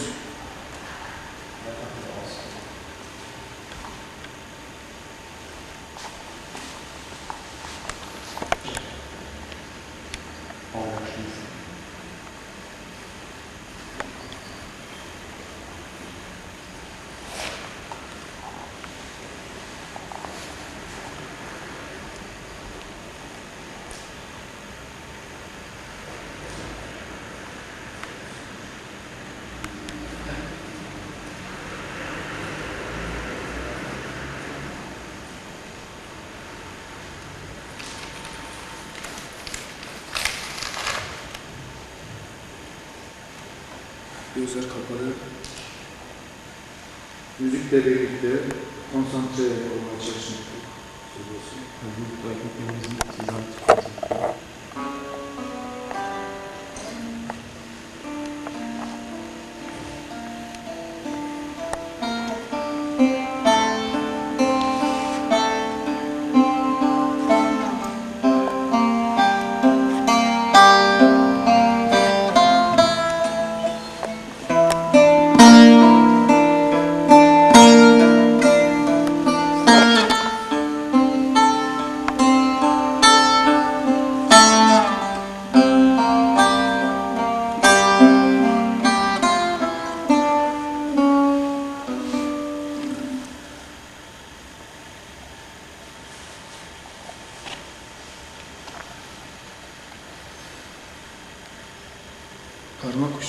Gözler kapalı. Müzikle birlikte konsantre olmaya çalışmak.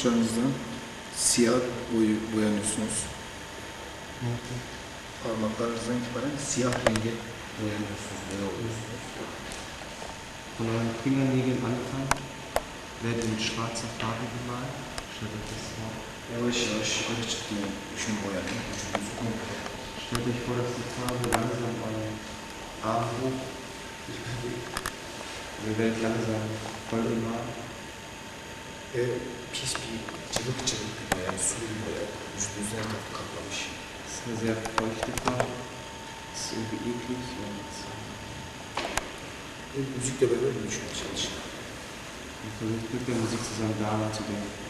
Saçlarınızdan siyah boyu boyanıyorsunuz. Parmaklarınızdan itibaren siyah renge boyanıyorsunuz, boya oluyorsunuz. Von euren Fingernägeln anfangen, werden mit schwarzer Farbe bemalt. Stellt euch das vor. Yavaş yavaş yukarı çıktığını düşün boyanın. Vücudunuzu komple. Stellt euch vor, dass die Farbe langsam euren Arm hoch sich bewegt. Ihr werdet langsam voll bemalt. Ve pis bir cıvık cıvık bir boya, sulu bir boya. Vücudunuzu her tarafı kaplamış. Das ist eine sehr feuchte Farbe. Das ist irgendwie eklig und Ve müzikle beraber bunu düşünmeye çalışın. Und versucht mit der Musik zusammen daran zu denken.